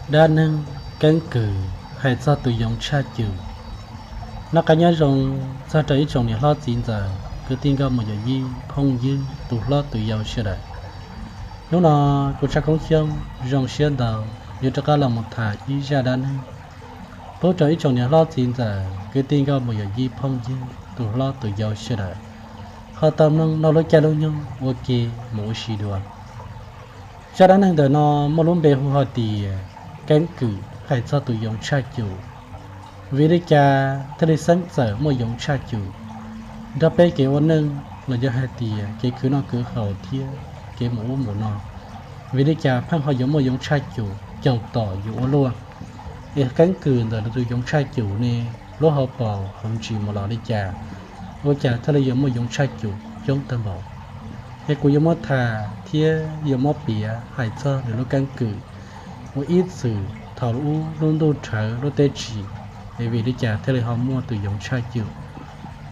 Dab neeg keeb kwm hais txog tus yoov tshaj cum. Noj qab nyob zoo txog rau ib tsoom niam hlob txiv ntxawm, kwv tij nkauj muam yawm yij phooj ywg, tus hlob tus yau sawv daws. Hnub no kuv Tshaj Koob Xyooj zoo siab ntau yuav rov qab los mus tham ib zaj dab neeg pub rau ib tsoom niam hlob txiv ntxawm, kwv tij nkauj muam yawm yij phooj ywg, tus hlob tus yau sawv daws ho tau mloog nrog lub caij lub nyoog ua ke mus ua si dua. Zaj dab neeg ntawm no muaj lub npe hu hais tias keeb kwm hais txog tus yoov tshaj cum. Vim li cas thiaj li xeeb txawm muaj yoov tshaj cum nrog peb kev ua neej los yog hais tias kev khwv noj khwv haus thiab kev mus ub mus no? Vim li cas pheej ho yuav muaj yoov tshaj cum caum tom yus ua luaj? Es keeb kwm ntawm tus yoov tshaj cum ne, lub hauv paus hauv ntsis mus los li cas, ua cas thiaj li yuav muaj yoov tshaj cum coob tag npaum? Es kuv yuav muab tham thiab yuav muab piav hais txog nws lub keeb kwm ua ib txwm thaum ub lub ntuj rhawv lub teb tsim, es vim li cas thiaj li ho muaj tus yoov tshaj cum.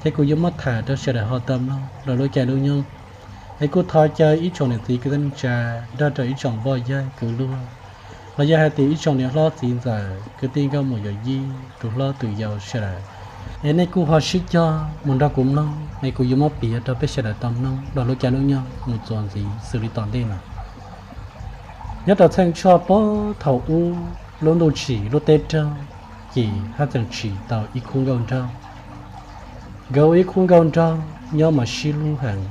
Ces kuv yuav muab tham rau sawv daws ho tau mloog rau lub caij lub nyoog. Es kuj thov caw ib tsoom niam txiv kwv tij neej tsa nrog rau ib tsoom pog yawg kwv luag los yog hais tias ib tsoom niam hlob txiv ntxawm, kwv tij nkauj muam yawm yij, tus hlob tus yau sawv daws, es nej kuj ho sib cog mus nrog kuv mloog, es kuv yuav muab piav rau peb sawv daws tau mloog rau lub caij lub nyoog mus txuas ntxiv xws li tom ntej no. Nyob rau txheej tshuaj puag thaum ub, lub ntuj tsim lub teb raug, ces haj tseem tsim tau ib khub nkauj nraug. Nkawd ua ib khub nkauj nraug nyob mas sib hlub heev.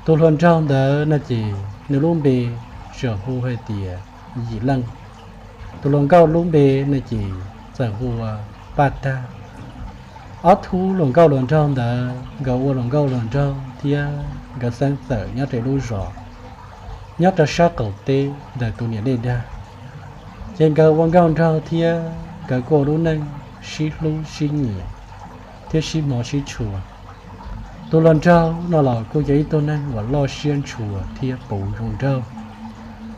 Tus hluas nraug ntawd no ces nws lub npe txawm hu hais tias Yim Leej. Tus hluas nkauj lub npe no ces txawm hu ua Paj Tag. Ob tug hluas nkauj hluas nraug ntawd nkawd ua hluas nkauj hluas nraug thiab nkawd xeeb txawm nyob rau lub zos nyob rau sab qaum teb ntawm tus niam dej dag. Ces nkawd ua nkauj nraug thiab nkawd kuj ua lub neej sib hlub sib nyiam thiab sib hmov sib tshua. Tus hluas nraug no los kuj yog ib tug neeg uas loj siab ntshua thiab puv zoo nraug.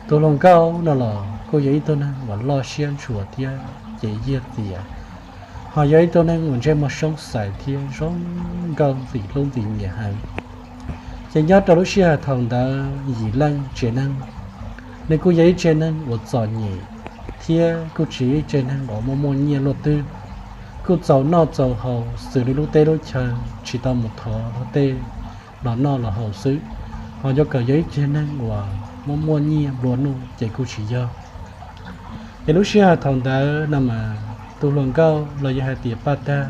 Tus hluas nkauj no los kuj yog ib tug neeg uas loj siab ntshua thiab ces yiag txias, ho yog ib tug neeg uas ntsej muag soob xais thiab zoo nkauj ntxim hlub ntxim nyiam heev. Ces nyob rau lub sij hawm thaum ntawd Yim Leej tsev neeg, nws kuj yog ib tsev neeg uas txom nyem thiab kuj tsis yog ib tsev neeg uas muaj muaj nyiaj luaj twg, kuj txaus noj txaus haus xws li lub teb lub chaw tsis tau mus thov luag tej los noj los haus xwb, ho yuav kom yog ib tsev neeg uas muaj muaj nyiaj nplua nuj ces kuj tsis yog. Ces lub sij hawm thaum ntawd no mas tus hluas nkauj los yog hais tias Paj Tag,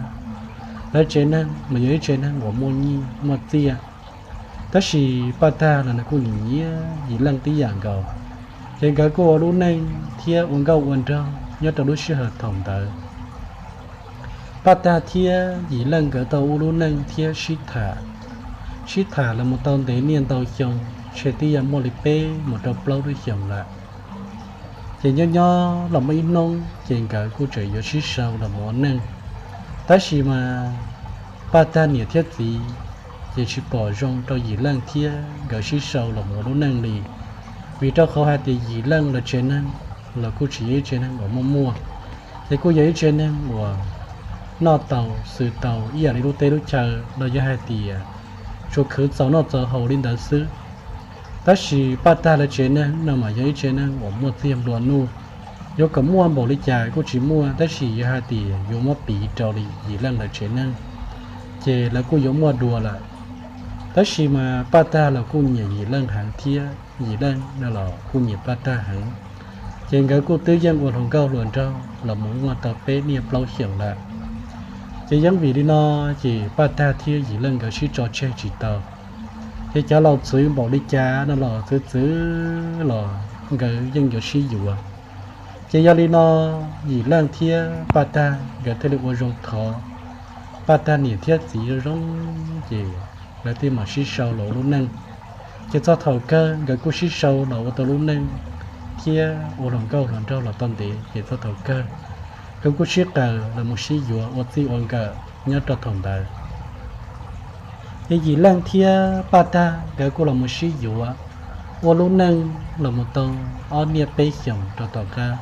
lawv tsev neeg mas yog ib tsev neeg uas muaj nyiaj muaj txiaj, tab sis Paj Tag los nws kuj nyiam nyiam Yim Leej tib yam nkaus. Ces nkawd kuj ua lub neej thiab ua nkauj ua nraug nyob rau lub sij hawm thaum ntawd. Paj Tag thiab Yim Leej nkawd tau ua lub neej thiab sib tham, sib tham los mus tau ntev niaj ntau xyoo, ntshe twb yog muaj li peb mus rau plaub lub xyoos lawm. Ces nyob nyob los muaj ib hnub ces nkawd kuj tseem yuav sib sau los mus ua neej, tab sis mas Paj Tag niam thiab txiv ces tsis pom zoo rau Yim Leej thiab nkawd sib sau los mus ua lub neej li, vim rau qhov hais tias Yim Leej lawv tsev neeg los kuj tsis yog ib tsev neeg uas muaj muaj, ces kuj yog ib tsev neeg uas noj tau xwm tau ib yam li lub teb lub chaw los yog hais tias tsuas khwv txaus noj txaus haus li ntawd xwb. Tab sis Paj Tag lawv tsev neeg no mas yog ib tsev neeg uas muaj txiag nplua nuj, yuav kom muaj npaum li cas kuj tsis muaj, tab sis yog hais tias yuav muab piv rau li Yim Leej lawv tsev neeg, ces lawv kuj yuav muaj dua lawm. Tab sis mas Paj Tag los kuj nyiam Yim Leej heev thiab Yim Leej no los kuj nyiam Paj Tag heev, ces nkawd kuj twb yeej ua hluas nkauj hluas nraug los mus muaj tau peb niaj plaub xyoos lawm. Ces yeej vim li no ces Paj Tag thiab Yim Leej nkawd sib tso tseg tsis tau, ces cov laus txwv npaum li cas no los txwv txwv los nkawd yeej yuav sib yuav. Ces yog li no Yim Leej thiab Paj Tag nkawd thiaj li ua zoo thov Paj Tag niam thiab txiv zoo zoo, ces lawv thiaj mam sib sau los ua lub neej. Ces txog thaum kawg nkawd kuj sib sau los ua tau lub neej thiab ua hluas nkauj hluas nraug los tau ntev, ces txog thaum kawg nkawd kuj sib qaws los mus sib yuav ua txij ua nkawm nyob rau thaum ntawd. Ces Yim Leej thiab Paj Tag nkawd kuj los mus sib yuav ua lub neej los mus tau ob niaj peb xyoos rau tom qab.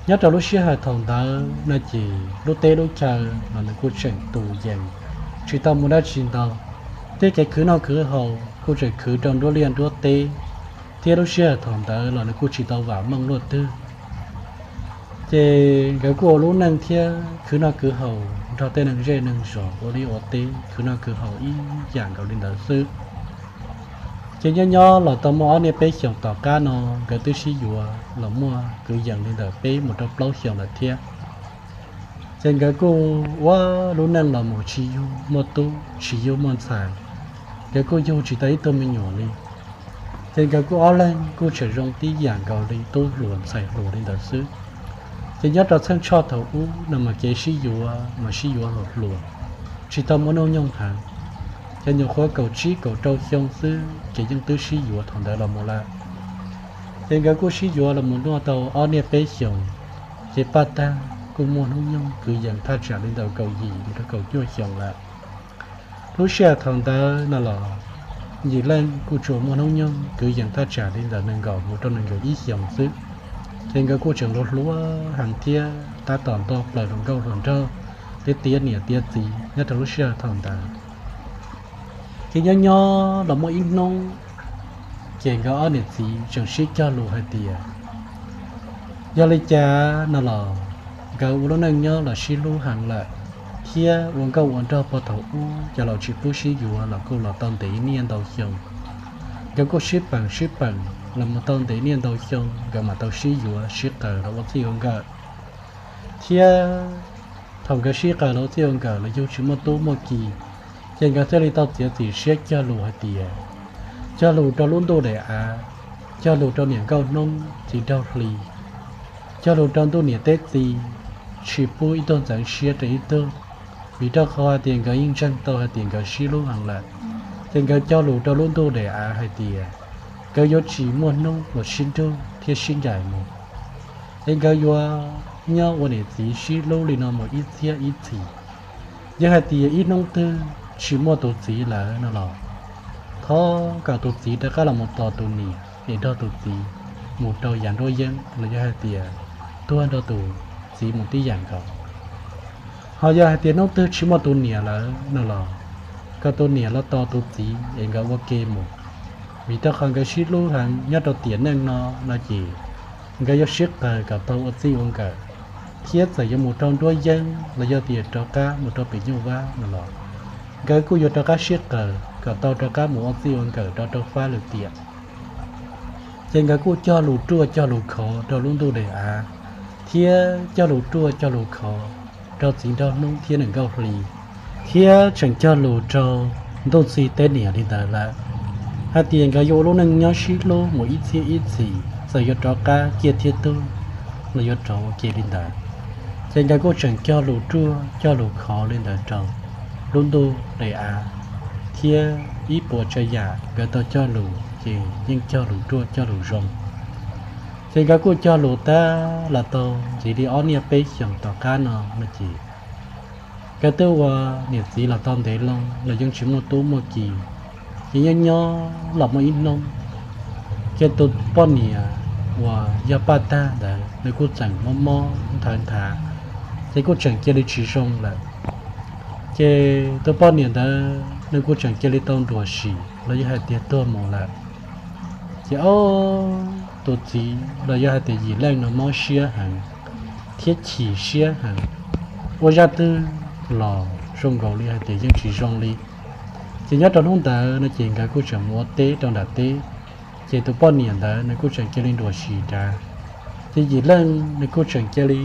Nyob rau lub sij hawm thaum ntawd no ces lub teb lub chaw los nws kuj tseem tus yees, tsis tau muaj dab tsi ntau, thiab kev khwv noj khwv haus kuj tseem khwv rau nruab liaj nruab teb, thiab lub sij hawm thaum ntawd los nws kuj tsis tau vam meej luaj twg. Ces nkawd kuj ua lub neej thiab khwv noj khwv haus nrog tej neeg zej neeg zos ua liaj ua teb khwv noj khwv haus ib yam nkaus li ntawd xwb. Ces nyob nyob los tau muaj ob niaj peb xyoos tom qab no, nkawd twb sib yuav los muaj kwv yees li ntawm peb mus rau plaub xyoos lawm thiab. Ces nkawd kuj ua lub neej los mus tsis yug muaj tub tsis yug muaj ntxhais, nkawd kuj yug tsis tau ib tug me nyuam li. Ces nkawd kuj ob leeg kuj tseem zoo tib yam nkaus li tub hluas ntxhais hluas li ntawd xwb. Ces nyob rau txheej tshoj thaum ub no mas kev sib yuav mas sib yuav hluas hluas, tsis tau muaj hnub nyoog heev. Ces nyuam qhuav kaum tsib kaum rau xyoo xwb ces yeej twb sib yuav thaum ntawd los mus lawm. Ces nkawd kuj sib yuav los mus noj tau ob niaj peb xyoos, ces paj tag kuj muaj hnub nyoog kwv yees thaj tsam li ntawm kaum yim mus rau kaum cuaj xyoos lawm. Lub sij hawm thaum ntawd no los Yim Leej kuj tsuas muaj hnub nyoog kwv yees thaj tsam li ntawm nees nkaum mus rau nees nkaum ib xyoos xwb. Ces nkawd kuj tseem hluas hluas heev thiab tab tom nto plaws hluas nkauj hluas nraug thiab tiav niam tiav txiv nyob rau lub sij hawm thaum ntawd. Ces nyob nyob los muaj ib hnub, ces nkawd ob niam txiv tseem sib cog lus hais tias yog li cas no los nkawd ua lub neej nyob los sib hlub heev lawm, thiab ua nkauj ua nraug puag thaum ub cov laus tsis pub sib yuav los kuj los tau ntev niaj ntau xyoo. Nkawd kuj sib peem sib peem los mus tau ntev niaj ntau xyoo nkawd mam tau sib yuav sib qaws los ua txij ua nkawm. Thiab thaum nkawd sib qaws los ua txij ua nkawm los yug tsis muaj tub muaj ki, ces nkawd thiaj li tau txiav txim siab cog lus hais tias, cog lus rau lub ntuj daim av, cog lus rau niam nkauj hnub txiv nraug hli, cog lus rau ntuj niam teb txiv, tsis pub ib tug ntxeev siab rau ib tug, vim rau qhov hais tias nkawd yeej ntseeg tau hais tias nkawd sib hlub heev lawm. Ces nkawd cog lus rau lub ntuj daim av hais tias nkawd yuav tsis muaj hnub los sib nrug thiab sib ncaim mus, es nkawd yuav nyob ua niam txiv sib hlub li no mus ib txhiab ib txhis. Yog hais tias ib hnub twg tsis muaj tus txiv lawm no los thov kom tus txiv rov qab los mus tos tus niam es nrog tus txiv mus rau yav nruab yeeb los yog hais tias tuag nrog tus txiv mus tib yam nkaus. Ho yog hais tias hnub twg tsis muaj tus niam lawm no los kom tus niam los tos tus txiv es nkawd ua ke mus, vim rau qhov nkawd sib hlub heev nyob rau tiam neej no no ces nkawd yuav sib qaws kom tau ua txij ua nkawm, thiab txawm yuav mus rau nruab yeeb los yog tias rov qab mus rau pem nyuj vab no los nkawd kuj yuav rov qab sib qaws kom tau rov qab mus ua txij ua nkawm rau rau fab lwm tiam. Ces nkawd kuj cog lus ruaj cog lus khov rau lub ntuj daim av, thiab cog lus ruaj cog lus khov rau txiv nraug hnub thiab niam nkauj hli, thiab tseem cog lus rau ntuj txig teb niam li ntawd lawm, hais tias nkawd yuav ua lub neej nyob sib hlub mus ib txhiab ib txhis, txawm yuav rov qab ciaj thiab tub los yuav rov ua ke li ntawd. Ces nkawd kuj tseem cog lus ruaj cog lus khov li ntawd rau lub ntuj daim av, thiab ib puas tsav yam nkawd tau cog lus ces yeej cog lus ruaj cog lus zoo. Ces nkawd kuj cog lus tab los tau ntxiv li ob niaj peb xyoos tom qab no no ces nkawd twb ua niam txiv los tau ntev loo los yeej tsis muaj tub muaj ki. Ces nyob nyob los muaj ib hnub, ces tus poj niam uas yog paj tag ntawd nws kuj tseem mob mob nthawv nthav, ces kuj tseem cia li tsis zoo lawm. Ces tus poj niam ntawd nws kuj tseem cia li tau nruam sim los yog hais tias tuag mus lawm. Ces ob tus txiv los yog hais tias Yim Leej no mob siab heev thiab chim siab heev, ua zaj twg los zoo nkaus li hais tias yeej tsis zoo li. Ces nyob rau hnub ntawd no ces nkawd kuj tseem mus ua teb rau nram teb, ces tus poj niam ntawd nws kuj tseem cia li nruam sim nrad. Ces Yim Leej nws kuj tseem cia li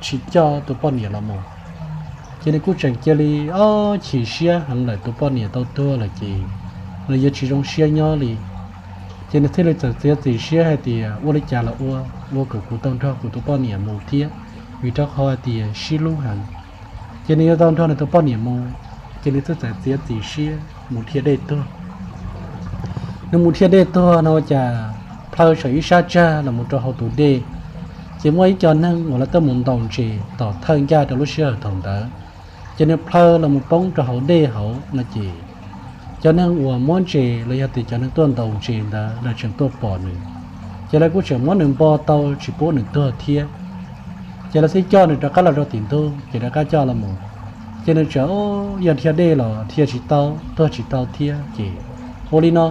tsis coj tus poj niam los mus, ces nws kuj tseem cia li ob chim siab heev lawm, tus poj niam tau tuag lawm ces nws yuav tsis zoo siab nyob li. Ces nws thiaj li txawm txiav txim siab hais tias ua li cas los ua, ua kom kuv tau nrog kuv tus poj niam mus thiab, vim rau qhov hais tias sib hlub heev. Ces nws yuav tau nrog nws tus poj niam mus. Ces nws thiaj txawm txiav txim siab mus dhia dej tuag. Nws mus dhia dej tuag no ua cas plhaw saum ib sab tsag los mus rau hauv tus dej, ces muaj ib co neeg uas lawv tuaj mus ntaus ntses tom thawj ncaj rau lub sij hawm thaum ntawd, ces nws plhaw los mus poob rau hauv dej hauv no ces cov neeg uas muab ntses los yog tias cov neeg tuaj ntaus ntses ntawd lawv tseem tuaj pom nws, ces lawv kuj tseem muab nws npo tau tsis pub nws tuag thiab. Ces lawv thiaj coj nws rov qab los rau tim ntug, ces rov qab coj los mus, ces nws tseem yog dhia dej los dhia tsis tau, tuag tsis tau thiab ces ua li no,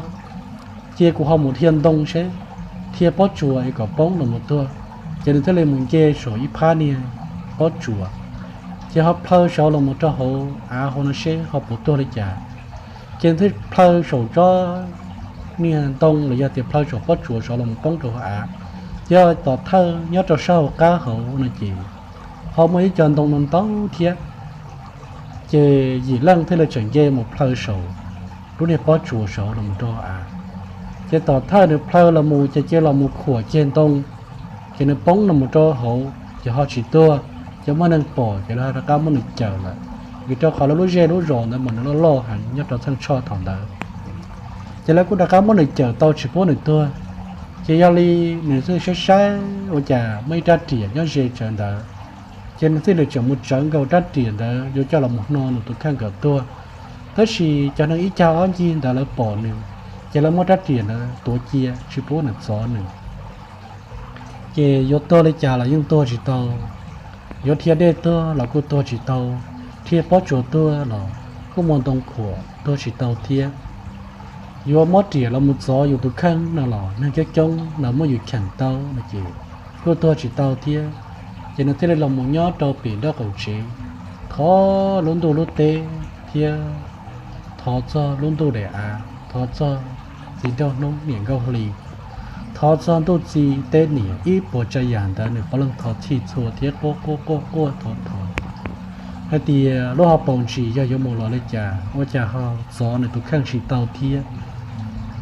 cia kuv ho mus dhia ntoo seb dhia pob tsuas es kom poob los mus tuag. Ces nws thiaj li mus nce saum ib phab niag pob tsuas, ces ho plhaw saud los mus rau hauv av hauv no seb ho puas tuag li cas. Ces nws thiaj plhaw saum tsob niag ntoo los yog tias plhaw saum pob tsuas saud los mus poob rau hauv av. Ces tom thawj nyob rau sab hauv qab hauv no ces ho muaj ib co ntoo no ntau thiab. Ces Yim Leej thiaj li tseem nce mus plhaw saum lub niag pob tsuas saud los mus rau hauv av. Ces tom thawj nws plhaw los mus ces cia los mus khuam ceg ntoo, ces nws poob los mus rau hauv ces ho tsis tuag. Ces muaj neeg pom ces lawv ho rov qab muab nws cawm lawm, vim rau qhov lawv lub zej lub zos ntawd mas nws loj loj heev nyob rau txheej tshoj thaum ntawd. Ces lawv kuj rov qab muab nws cawm tau tsis pub nws tuag. Ces yog li nws thiaj saib saib ua cas muaj ib rab riam nyob ze tsawv ntawd, ces nws thiaj li tseem mus tsawv nkaus rab riam ntawd yuav coj los mus hno nws tus kheej kom tuag. Tab sis cov neeg ib cag ob ncig ntawd lawv pom nws, ces lawv muab rab riam ntawd tuav cia tsis pub nws txov nws. Ces yuav tuag li cas los yeej tuag tsis tau, yuav dhia dej tuag los kuj tuag tsis tau, dhia pob tsuas tuag los kuj muaj ntoo khuam tuag tsis tau thiab. Yuav muab riam los mus txov yus tus kheej no los neeg coob coob los muab yus cheem tau no ces kuj tuag tsis tau thiab. Ces nws thiaj li los mus nyob rau pem nraub qaum tsev, thov lub ntuj lub teb thiab thov txog lub ntuj daim av, thov txog txiv nraug hnub niam nkauj hli, thov txog ntuj txiv teb niam ib puas tsav yam ntawd nws puav leej thov txhij txhua thiab quaj quaj quaj quaj thov thov hais tias lub hauv paus ntsis yog yuav mus los li cas ua cas ho txov nws tus kheej tsis tau thiab.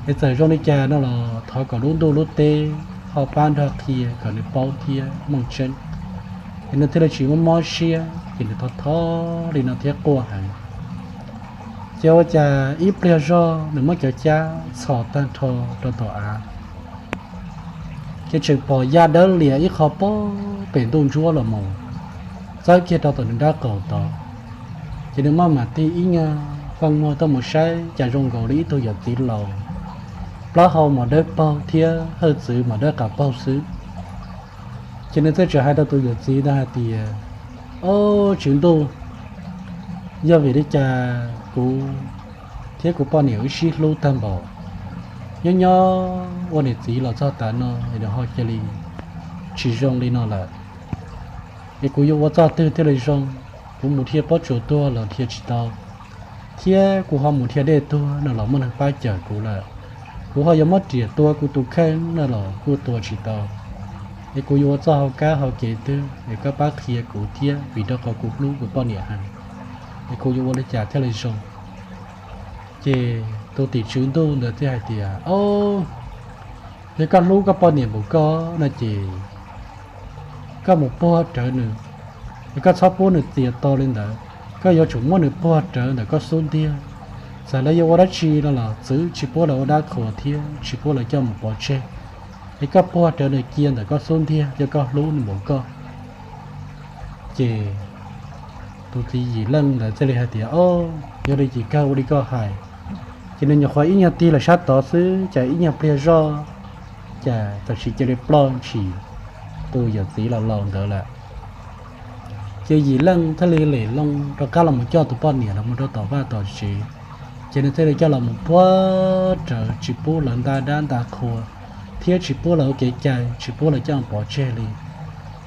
Es txawm zoo li cas no los thov kom lub ntuj lub teb ho pab nrog qhia kom nws paub thiab meej tseeb. Es nws thiaj li tsis muaj mob siab ces nws thov thov li no thiab quaj heev. Ces ua cas ib pliag zog nws muab cov cab txhos tag nrho rau tom av, ces tseem pom ya dawb lias ib qho pem ntuj ntsuab los mus, txawb kiag rau tom nws nraub qaum tod. Ces nws maj mam tig ib nyuag feej muag tuaj mus saib cas zoo nkaus li ib tug yawm txiv laus, plaub hau mas dawb paug thiab hawj txwv mas dawb qas paug xwb. Ces nws thiaj tseem hais rau tus yawm txiv ntawd hais tias, Au, tswv ntuj, yog vim li cas kuv thiab kuv poj niam wb sib hlub tag npaum, nyob nyob ua niam txiv los txog tav no es nws ho cia li tsis zoo li no lawm. Es kuv yuav ua txoj twg thiaj li zoo? Kuv mus dhia pob tsuas tuag los dhia tsis tau, thiab kuv ho mus dhia dej tuag no los muaj neeg pab cawm kuv lawm. Kuv ho yuav muab riam tua kuv tus kheej no los kuj tua tsis tau. Es kuv yuav ua txoj hau kab hau kev twg es koj pab qhia kuv thiab, vim rau qhov kuv hlub kuv poj niam heev, es kuv yuav ua li cas thiaj li zoo? Ces tus tim tswv ntuj ntawd thiaj hais tias, Au, yog koj hlub koj poj niam npaum koj no ces koj mus puag rawv nws, es koj txhob pub nws txias to li ntawd. Koj yuav tsum muab nws puag rawv ntawm koj xub ntiag. Txawm lawv yuav ua dab tsi no los txwv tsis pub lawv ua dab qhuas thiab tsis pub lawv coj mus pov tseg. Es koj puag rawv nws cia ntawm koj xub ntiag, yog koj hlub nws npaum koj. Ces tus txiv Yim Leej ntawd thiaj li hais tias, Au, yog li ces kawg ua li koj hais. Ces nws nyuam qhuav ib nyuag tig los sab tod xwb, cas ib nyuag pliag zoj, cas tam sim cia li ploj ntshis tus yawm txiv laus laus ntawd lawm. Ces Yim Leej thiaj li lem loo rov qab los mus coj tus poj niam los mus rau tom vaj tom tsev. Ces nws thiaj li coj los mus puag rawv, tsis pub lawv nta dab nta qhua, thiab tsis pub lawv ua kev cai, tsis pub lawv coj pov tseg li.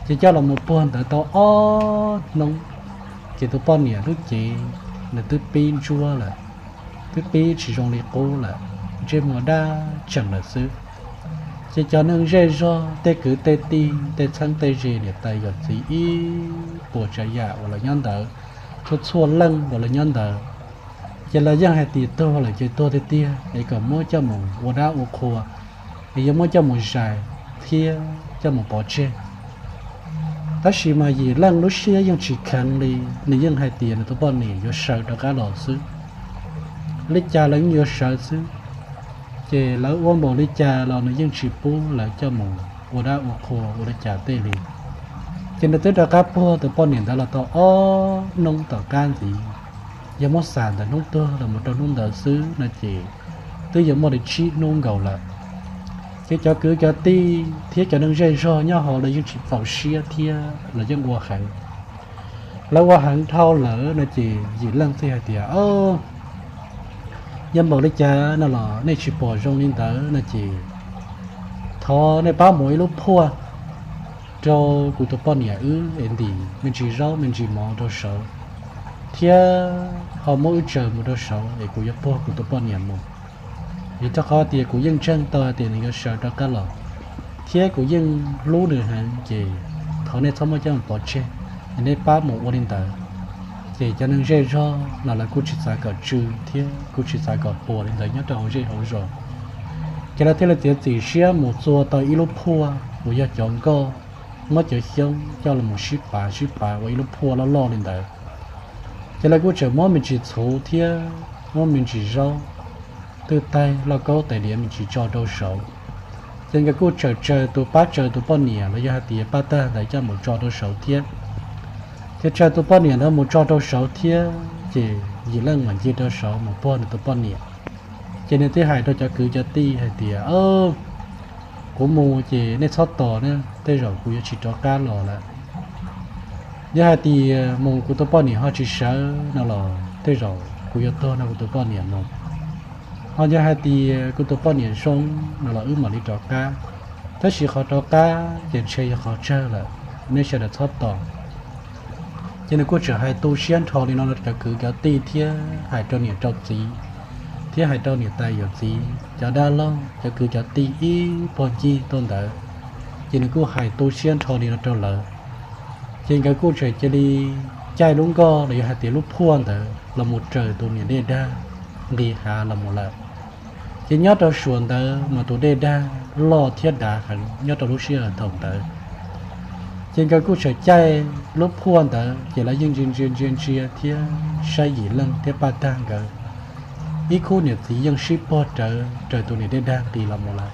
Ces coj los mus puag ntawd tau ob hnub, ces tus poj niam lub cev nws twb pib ntsuab lawm, twb pib tsis zoo li qub lawm, ntsej muag daj tseem lawm xwb. Ces cov neeg zej zog, tej kwv tej tij, tej txheeb tej ze, niam tais yawm txiv ib puas tsav yam uas lawv nyob ntawd, txhua txhua leej uas lawv nyob ntawd, ces lawv yeej hais tias tuag lawm ces tuag tiag tiag es kom muab coj mus ua dab ua qhua, es yuav muab coj mus zais thiab coj mus pov tseg. Tab sis mas Yim Leej lub siab yeej tsis kheev li, nws yeej hais tias nws tus poj niam yuav sawv rov qab los xwb, li cas los yeej yuav sawv xwb. Ces lawv ua npaum li cas los nws yeej tsis pub lawv coj mus ua dab ua qhua ua li cas tej li. Ces nws twb rov qab puag tus poj niam ntawd los tau ob hnub tom qab ntxiv, yog muab xam ntawm hnub tuag los mus rau hnub ntawd xwb no ces twb yuav muaj li tsib hnub nkaus lawm. Ces cov kwv cov tij thiab cov neeg zej zog nyob hauv los yeej tsis txaus siab thiab los yeej ua heev. Lawv ua heev dhau lawm no ces Yim Leej thiaj hais tias, Yog npaum li cas no los nej tsis pom zoo li ntawd no ces thov nej pab mus ib lub phuaj rau kuv tus poj niam wb es ntim me ntsis zaub me ntsis mov rau saud, thiab ho muab wb tsaws mus rau saud es kuv yuav puag kuv tus poj niam mus. Vim rau qhov tias kuv yeej ntseeg tau hais tias nws yuav sawv rov qab los, thiab kuv yeej hlub nws heev, ces thov nej txhob muab coj mus pov tseg, es nej pab mus ua li ntawd. Ces cov neeg zej zog no lawv kuj tsis xav kom tsw thiab kuj tsis xav kom puas li ntawd nyob rau hauv zej hauv zos. Ces lawv thiaj li txiav txim siab mus txua tau ib lub phuaj uas yog cov nkoj, muab cov xyoob coj los sib pav sib pav ua ib lub phuaj loj loj li ntawd. Ces lawv kuj tseem muab me ntsis txhuv thiab muab me ntsis zaub twj taig lauj kaub tais diav me ntsis tso rau saud. Ces nkawd kuj tseem tsaws tus, pab tsaws tus poj niam los yog hais tias paj tag ntawd coj mus tso rau saud thiab. Ces tsaws tus poj niam ntawd mus tso rau saud thiab, ces Yim Leej mam ncig rau saud mus puag nws tus poj niam. Ces nws thiaj hais rau cov kwv cov tij hais tias, Kuv mus ces nej txhob tos na, tej zaum kuv yuav tsis rov qab los lawm. Yog hais tias mus kuv tus poj niam ho tsis sawv no los tej zaum kuv yuav tuag nrog kuv tus poj niam mus. Ho yog hais tias kuv tus poj niam zoo no los wb mam li rov qab, tab sis qhov rov qab ces ntshe yog qhov tsawg lawm, nej sawv daws txhob tos. Ces nws kuj tseem hais tu siab nrho li no rau cov kwv cov tij thiab hais rau niam rau txiv, thiab hais rau niam tais yawm txiv, cov dab laug, cov kwv cov tij ib puag ncig tuaj ntawd. Ces nws kuj hais tu siab nrho li no rau lawv. Ces nkawd kuj tseem cia li caij lub nkoj los yog hais tias lub phuaj ntawd los mus raws tus niam dej dag nqis hav los mus lawm. Ces nyob rau suav ntawd mas tus dej dag loj thiab dav heev nyob rau lub sij hawm thaum ntawd. Ces nkawd kuj tseem caij lub phuaj ntawd, ces lawv yeej ntsia ntsia ntsia ntsia thiab saib Yim Leej thiab paj tag nkawd ib khub niam txiv yeej sib puag rawv raws tus niam dej dag nqis los mus lawm.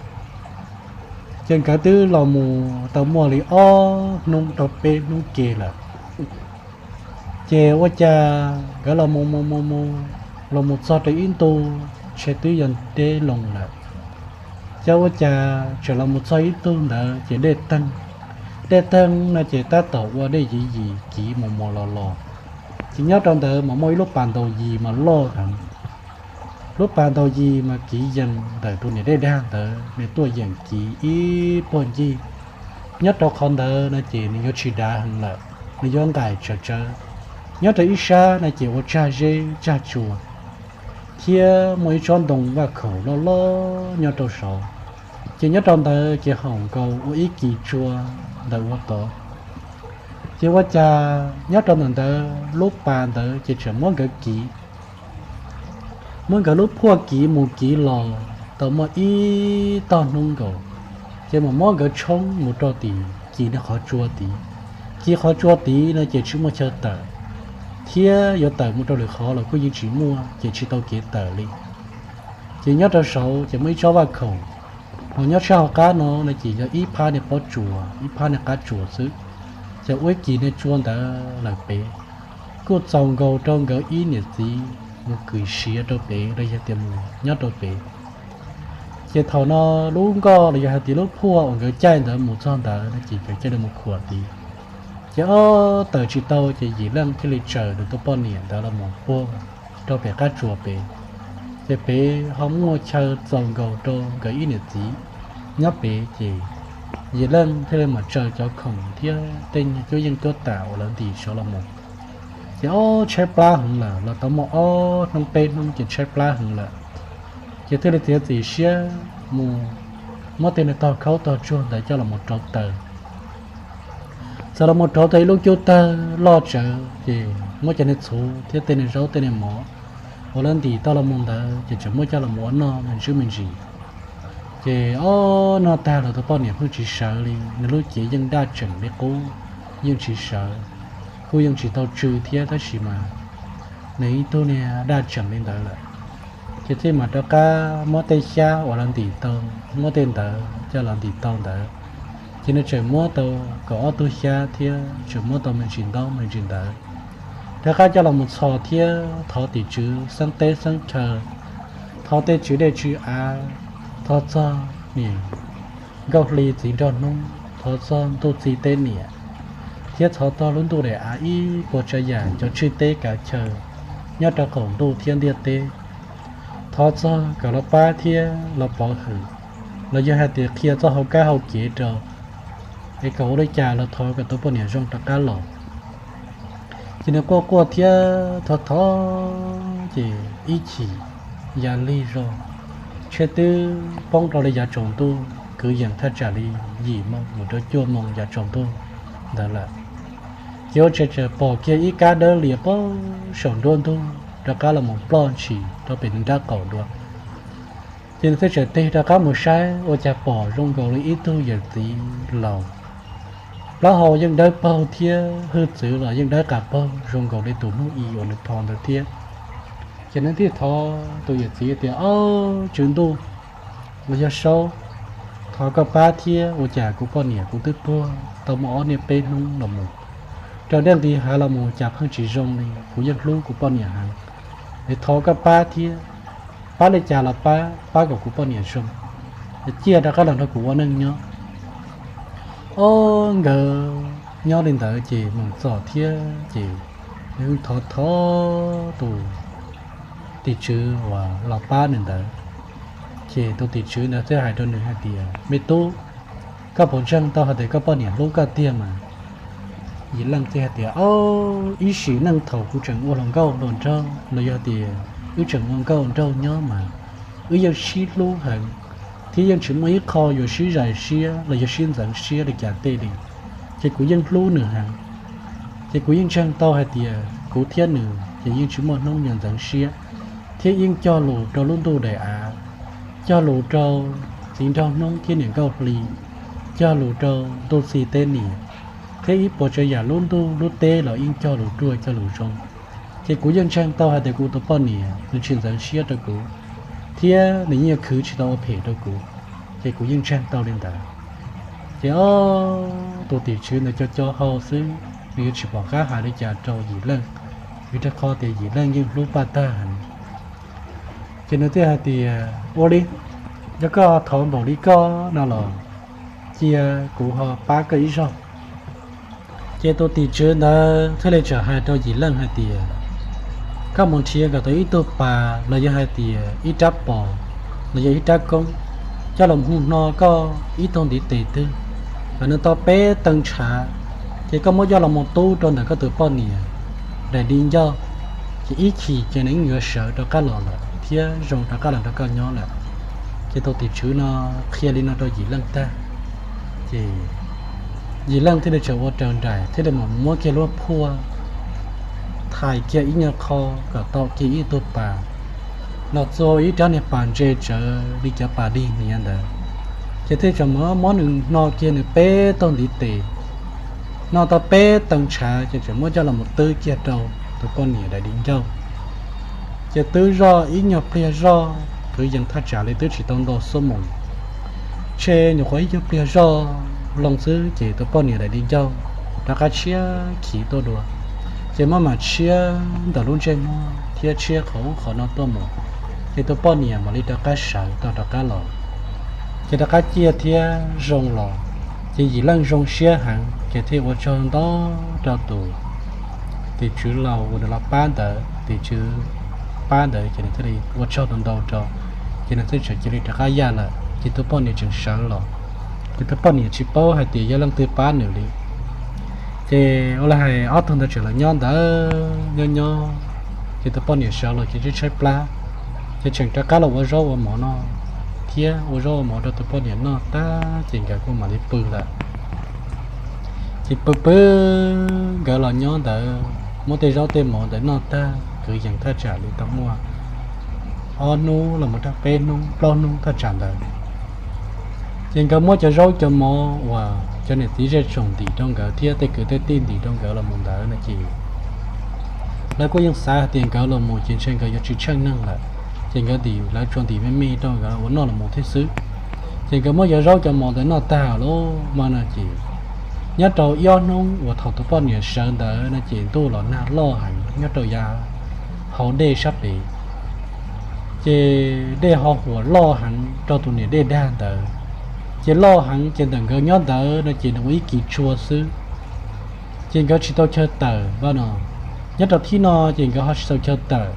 Ces nkawd twb los mus tau muaj li ob hnub rau peb hnub ke lawm. Ces ua cas nkawd los mus mus mus mus, los mus txog rau ib ntu, ntshe twb yog deb loo lawm. Ces ua cas tseem los mus txog ib tug ntawd ces dej teeg. Dej teeg no ces tab tom ua dej yim yim kiv mus mus los los. Ces nyob rau ntawd mas muaj ib lub pas ntaus yis mas loj heev. Lub pas ntaus yis mas kiv yees ntawm tus niam dej dag ntawd nws tuaj yeem kiv ib puag ncig. Nyob rau qhov ntawd no ces nws yuav tsis dav heev lawm, nws yuav nqaim tsawv tsawv. Nyob rau ib sab no ces ua tsag zeb tsag tsua, thiab muaj ib tsob ntoo vaj khaum loj loj nyob rau saud. Ces nyob rau ntawd ces haum nkaus ua ib kis tsua ntawm ua tod. Ces ua cas nyob rau ntawm ntawd lub pas ntawd ces tseem muab nkawd kiv, muab nkawd lub phuaj kiv mus kiv los tau muaj ib tog hnub nkaus, ces mam muab nkawd tshoob mus rau tim kis niag qhov tsua tid. Kis qhov tsua tid no ces tsis muaj chaw tawm, thiab yuav tawm mus rau lwm qhov los kuj yeej tsis muaj, ces tsis tau kev tawm li. Ces nyob rau saud ces muaj ib tsob vaj khaum, ho nyob sab hauv qab no no ces yog ib phab niag pob tsuas ib phab niag qab tsuas xwb. Ces ua ib kis niag tsua ntawd lawm pem, kuj txaus nkaus rau nkawd ib niam txiv mus kwm siav rau pem los yog tias mus nyob rau pem. Ces thaum no lub nkoj los yog hais tias lub phuaj uas nkawd caij ntawd mus txog ntawd no ces nkawd cia li mus khuam tid. Ces ob tawm tsis tau ces Yim Leej thiaj li tsaws nws tus poj niam ntawd los mus puag rau pem qab tsuas pem. Ces pem ho muaj chaw txaus nkaus rau nkawd ib niam txiv nyob pem, ces Yim Leej thiaj li mam tsaws cov khoom thiab tej cuab yeej cuab tam uas lawv ntim saud los mus. Ces ob tshaib plab heev lawm, los tau muaj ob hnub peb hnub ces tshaib plab heev lawm. Ces thiaj li txiav txim siab mus muab tej niag tog khaub tog tsuag ntawd coj los mus rauv taws. Txawm los mus rauv tau ib lub cub tawg loj tsawv, ces muab cov niag txhuv thiab tej niag zaub tej niag mov uas lawv ntim tau los mus ntawd ces tseem muab coj los mus ua noj me ntsis me ntsis. Ces ob noj tag los tus poj niam pheej tsis sawv li, nws lub cev yeej daj tseem li qub, yeej tsis sawv. Kuj yeej tsis tau tsw thiab tab sis mas nws ib tug niag daj tseem li ntawd lawm. Ces thiaj mam rov qab muab tej xyab uas lawv ntim tau, muab tej ntawd coj los ntim tau ntawd, ces nws tseem muab tau kaum ob tug xyab thiab tseem muab tau me ntsis ntaub me ntsis ntawd, rov qab coj los mus txhos thiab thov tim tswv xeeb teb xeeb chaw, thov tej tswv dej tswv av, thov txog niam nkauj hli txiv nraug hnub, thov txog ntuj txiv teb niam, thiab thov txog lub ntuj daim av ib puas tsav yam cov tswj teb kav chaw nyob rau qaum ntuj thiab ntiaj teb. Thov txog kom los pab thiab los pov hwm, los yog hais tias qhia txoj hau kab hau kev rau es kom ua li cas los thov kom tus poj niam zoo rov qab los. Ces nws quaj quaj thiab thov thov ces ib chim ya lig zog, tshiab twb poob rau li yav tsaus ntuj kwv yees thaj tsam li yim moo mus rau cuaj moo yav tsaus ntuj ntawd lawm. Ces ua tshais tshais pom kiag ib kab dawb lias poob saum nruab ntug rov qab los mus ploj ntshis rau pem nws nrab qaum dua. Ces nws thiaj txawm tig rov qab mus saib ua cas pom zoo nkaus li ib tug yawm txiv laus, plaub hau yeej dawb paug thiab hwj txwv los yeej dawb qas paug zoo nkaus li tus hnub i uas nws thov ntawd thiab. Ces nws thiaj thov tus yawm txiv tias, Ob, tswv ntuj, los yog saub, thov koj pab thiab, ua cas kuv poj niam kuv twb tuag tau muaj ob niaj peb hnub los mus, raws dej nqis hav los mus cas pheej tsis zoo li. Kuv yeej hlub kuv poj niam heev, es thov koj pab thiab, pab li cas los pab, pab kom kuv poj niam zoo, es cia rov qab los nrog kuv ua neej nyob. Ob, nkawd nyob li ntawd ces mus txog thiab ces nws thov thov tus tim tswv uas los pab nws ntawd, ces tus tim tswv ntawd thiaj hais rau nws hais tias, Me tub, koj puas ntseeg tau hais tias koj poj niam hlub koj tiag mas? Yim Leej thiaj hais tias, Ob, ib sim neej thaum kuv tseem ua hluas nkauj hluas nraug los yog tias wb tseem ua nkauj nraug nyob mas wb yeej sib hlub heev, thiab yeej tsis muaj ib qho yuav sib zais siab los yog sib ntxeev siab li cas tej li. Ces kuv yeej hlub nws heev, ces kuv yeej ntseeg tau hais tias kuv thiab nws ces yeej tsis muaj hnub yuav ntxeev siab, thiab yeej cog lus rau lub ntuj daim av, cog lus rau txiv nraug hnub thiab niam nkauj hli, cog lus rau ntuj txig teb niam, thiab ib puas tsav yam lub ntuj lub teb los yeej cog lus ruaj cog lus zoo. Ces kuv yeej ntseeg tau hais tias kuv tus poj niam nws tsis ntxeev siab rau kuv, thiab nws yeej yuav khwv tsis tau ua phem rau kuv, ces kuv yeej ntseeg tau li ntawd. Ces ob, tus tim tswv ntawd co co hau xwb, nws yuav tsis pom qab hais li cas rau Yim Leej, vim rau qhov tias Yim Leej yeej hlub Paj tag heev. Ces nws thiaj hais tias, Ua li, yog koj thov npaum li koj no los cia kuv ho pab koj ib zaug. Ces tus tim tswv ntawd thiaj li txawm hais rau Yim Leej hais tias, Koj mus nrhiav kom tau ib tug pas los yog hais tias ib rab pos los yog ib rab koob, coj los hu hno koj ib tug ntiv tes twg, kom nws tau peb tee ntshav, ces koj muab coj los mus tub rau ntawm koj tus poj niam daim di ncauj, ces ib chim ces nws yeej yuav sawv rov qab los lawm thiab zoo rov qab los nrog koj nyob lawm. Ces tus tim tswv no qhia li no rau Yim Leej tag, ces Yim Leej thiaj li txawm ua raws nraim thiaj li mam muab kiag lub phuaj thais kiag ib nyuag qho kom tau kiag ib tug pas, los txua ib rab niag pas ntse tsawv li cov pas dig hniav ntawd, ces thiaj txawm muab nws hno kiag nws peb tug ntiv tes, hno tau peb tee ntshav ces txawm muab coj los mus twb kiag rau tus poj niam daim di ncauj. Ces twb zoj ib nyuag pliag zoj kwv yees thaj tsam li twb tsis tau ntau xuab moos, ntshe nyuam qhuav ib nyuag pliag zoj loo xwb ces tus poj niam daim di ncauj rov qab tshiab khiv tuaj dua, ces maj mam tshiab ntawm lub ntsej muag thiab tshiab qhov ub qhov no tuaj mus, ces tus poj niam mam li rov qab sawv tau rov qab los. Ces rov qab ciaj thiab zoo los, ces Yim Leej zoo siab heev ces thiaj ua tsaug ntau rau tus tim tswv laus uas nws los pab ntawd, tim tswv pab ntawd ces nws thiaj li ua tsaug ntau ntau rau, ces nws thiaj txawm cia li rov qab yaj lawm ces tus poj niam tseem sawv los. Ces tus poj niam tsis paub hais tias yog leej twg pab nws li. Ces ua li hais ob tug ntawd tseem los nyob ntawd nyob nyob, ces tus poj niam sawv los ces tshaib tshaib plab, ces tseem rov qab los ua zaub ua mov noj thiab ua zaub ua mov rau tus poj niam noj tag ces nkawd kuj mam li pw lawm. Ces pw pw nkawd los nyob ntawd muab tej zaub tej mov ntawd noj tag kwv yees thaj tsam li tau muaj ob hnub los mus rau peb hnub plaub hnub thaj tsam ntawd, ces nkawd muab cov zaub cov mov uas cov niam txiv zej tsoom ntim rau nkawd thiab tej kwv tej tij ntim rau nkawd los mus ntawd no ces lawv kuj yeej xav hais tias nkawd los mus ces ntshe nkawd yuav tsis tsheej neeg lawm, ces nkawd ntim lawv tsuas ntim me me rau nkawd ua noj los mus thiab xwb. Ces nkawd muab cov zaub cov mov ntawd noj tag lawm no ces nyob rau ib ob hnub uas thaum tus poj niam sawv ntawd no ces ntuj los nag loj heev nyob rau yav hauv dej sab pem. Ces dej ho huam loj heev rau tus niam dej dag ntawd. Ces loj heev ces ntawm nkawd nyob ntawd no ces nws ua ib kis tshuaj xwb, ces nkawd tsis tau chaw tawm no. Nyob rau thib no ces nkawd ho tsis tau chaw tawm,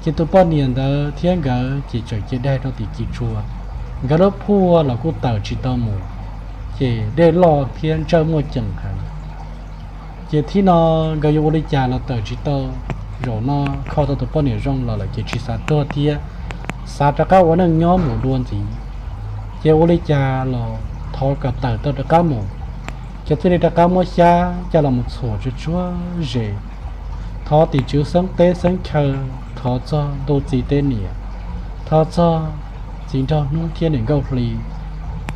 ces tus poj niam ntawd thiab nkawd ces tseem cia daig rau tim kis tshuaj, nkawd lub phuaj los kuj tawm tsis tau mus. ces dej loj thiab ntsawj muaj ceem heev. Ces thib no nkawd yuav ua li cas los tawm tsis tau, zaum no kho tau tus poj niam zoo los lawm ces tsis xav tuag thiab, xav rov qab ua neej nyob mus dua ntxiv. Ces ua li cas los thov kom tawm tau rov qab mus, ces thiaj li rov qab muab xyab coj los mus txhuam tsuag tsuag zes, thov tim tswv xeeb teb xeeb chaw, thov txog ntuj txiv teb niam, thov txog txiv nraug hnub thiab niam nkauj hli,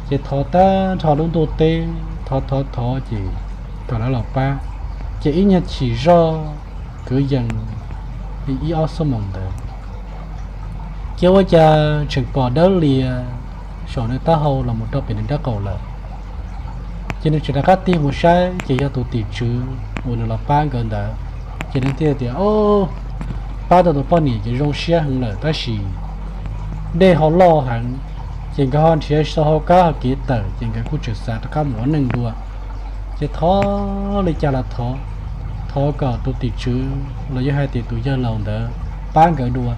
ces thov tag nrho lub ntuj teb, thov thov thov ces kom lawv los pab. Ces ib nyuag chim zoj kwv yees li ib ob xuab moos ntawd, ces ua cas tseem pom dawb lias saum nws taub hau los mus rau pem nws nraub qaum lawm. Ces nws tseem rov qab tig mus saib ces yog tus tim tswv uas nws los pab nkawd ntawd. Ces nws thiaj tias, Au, pab tau tus poj niam ces zoo siab heev lawm tab sis dej ho loj heev, ces nkawd ho nrhiav tsis tau hauv kab hauv kev tawm ces nkawd kuj tseem xav rov qab mus ua neej dua. Ces thov li cas los thov, thov kom tus tim tswv los yog hais tias tus yawg laus ntawd pab nkawd dua,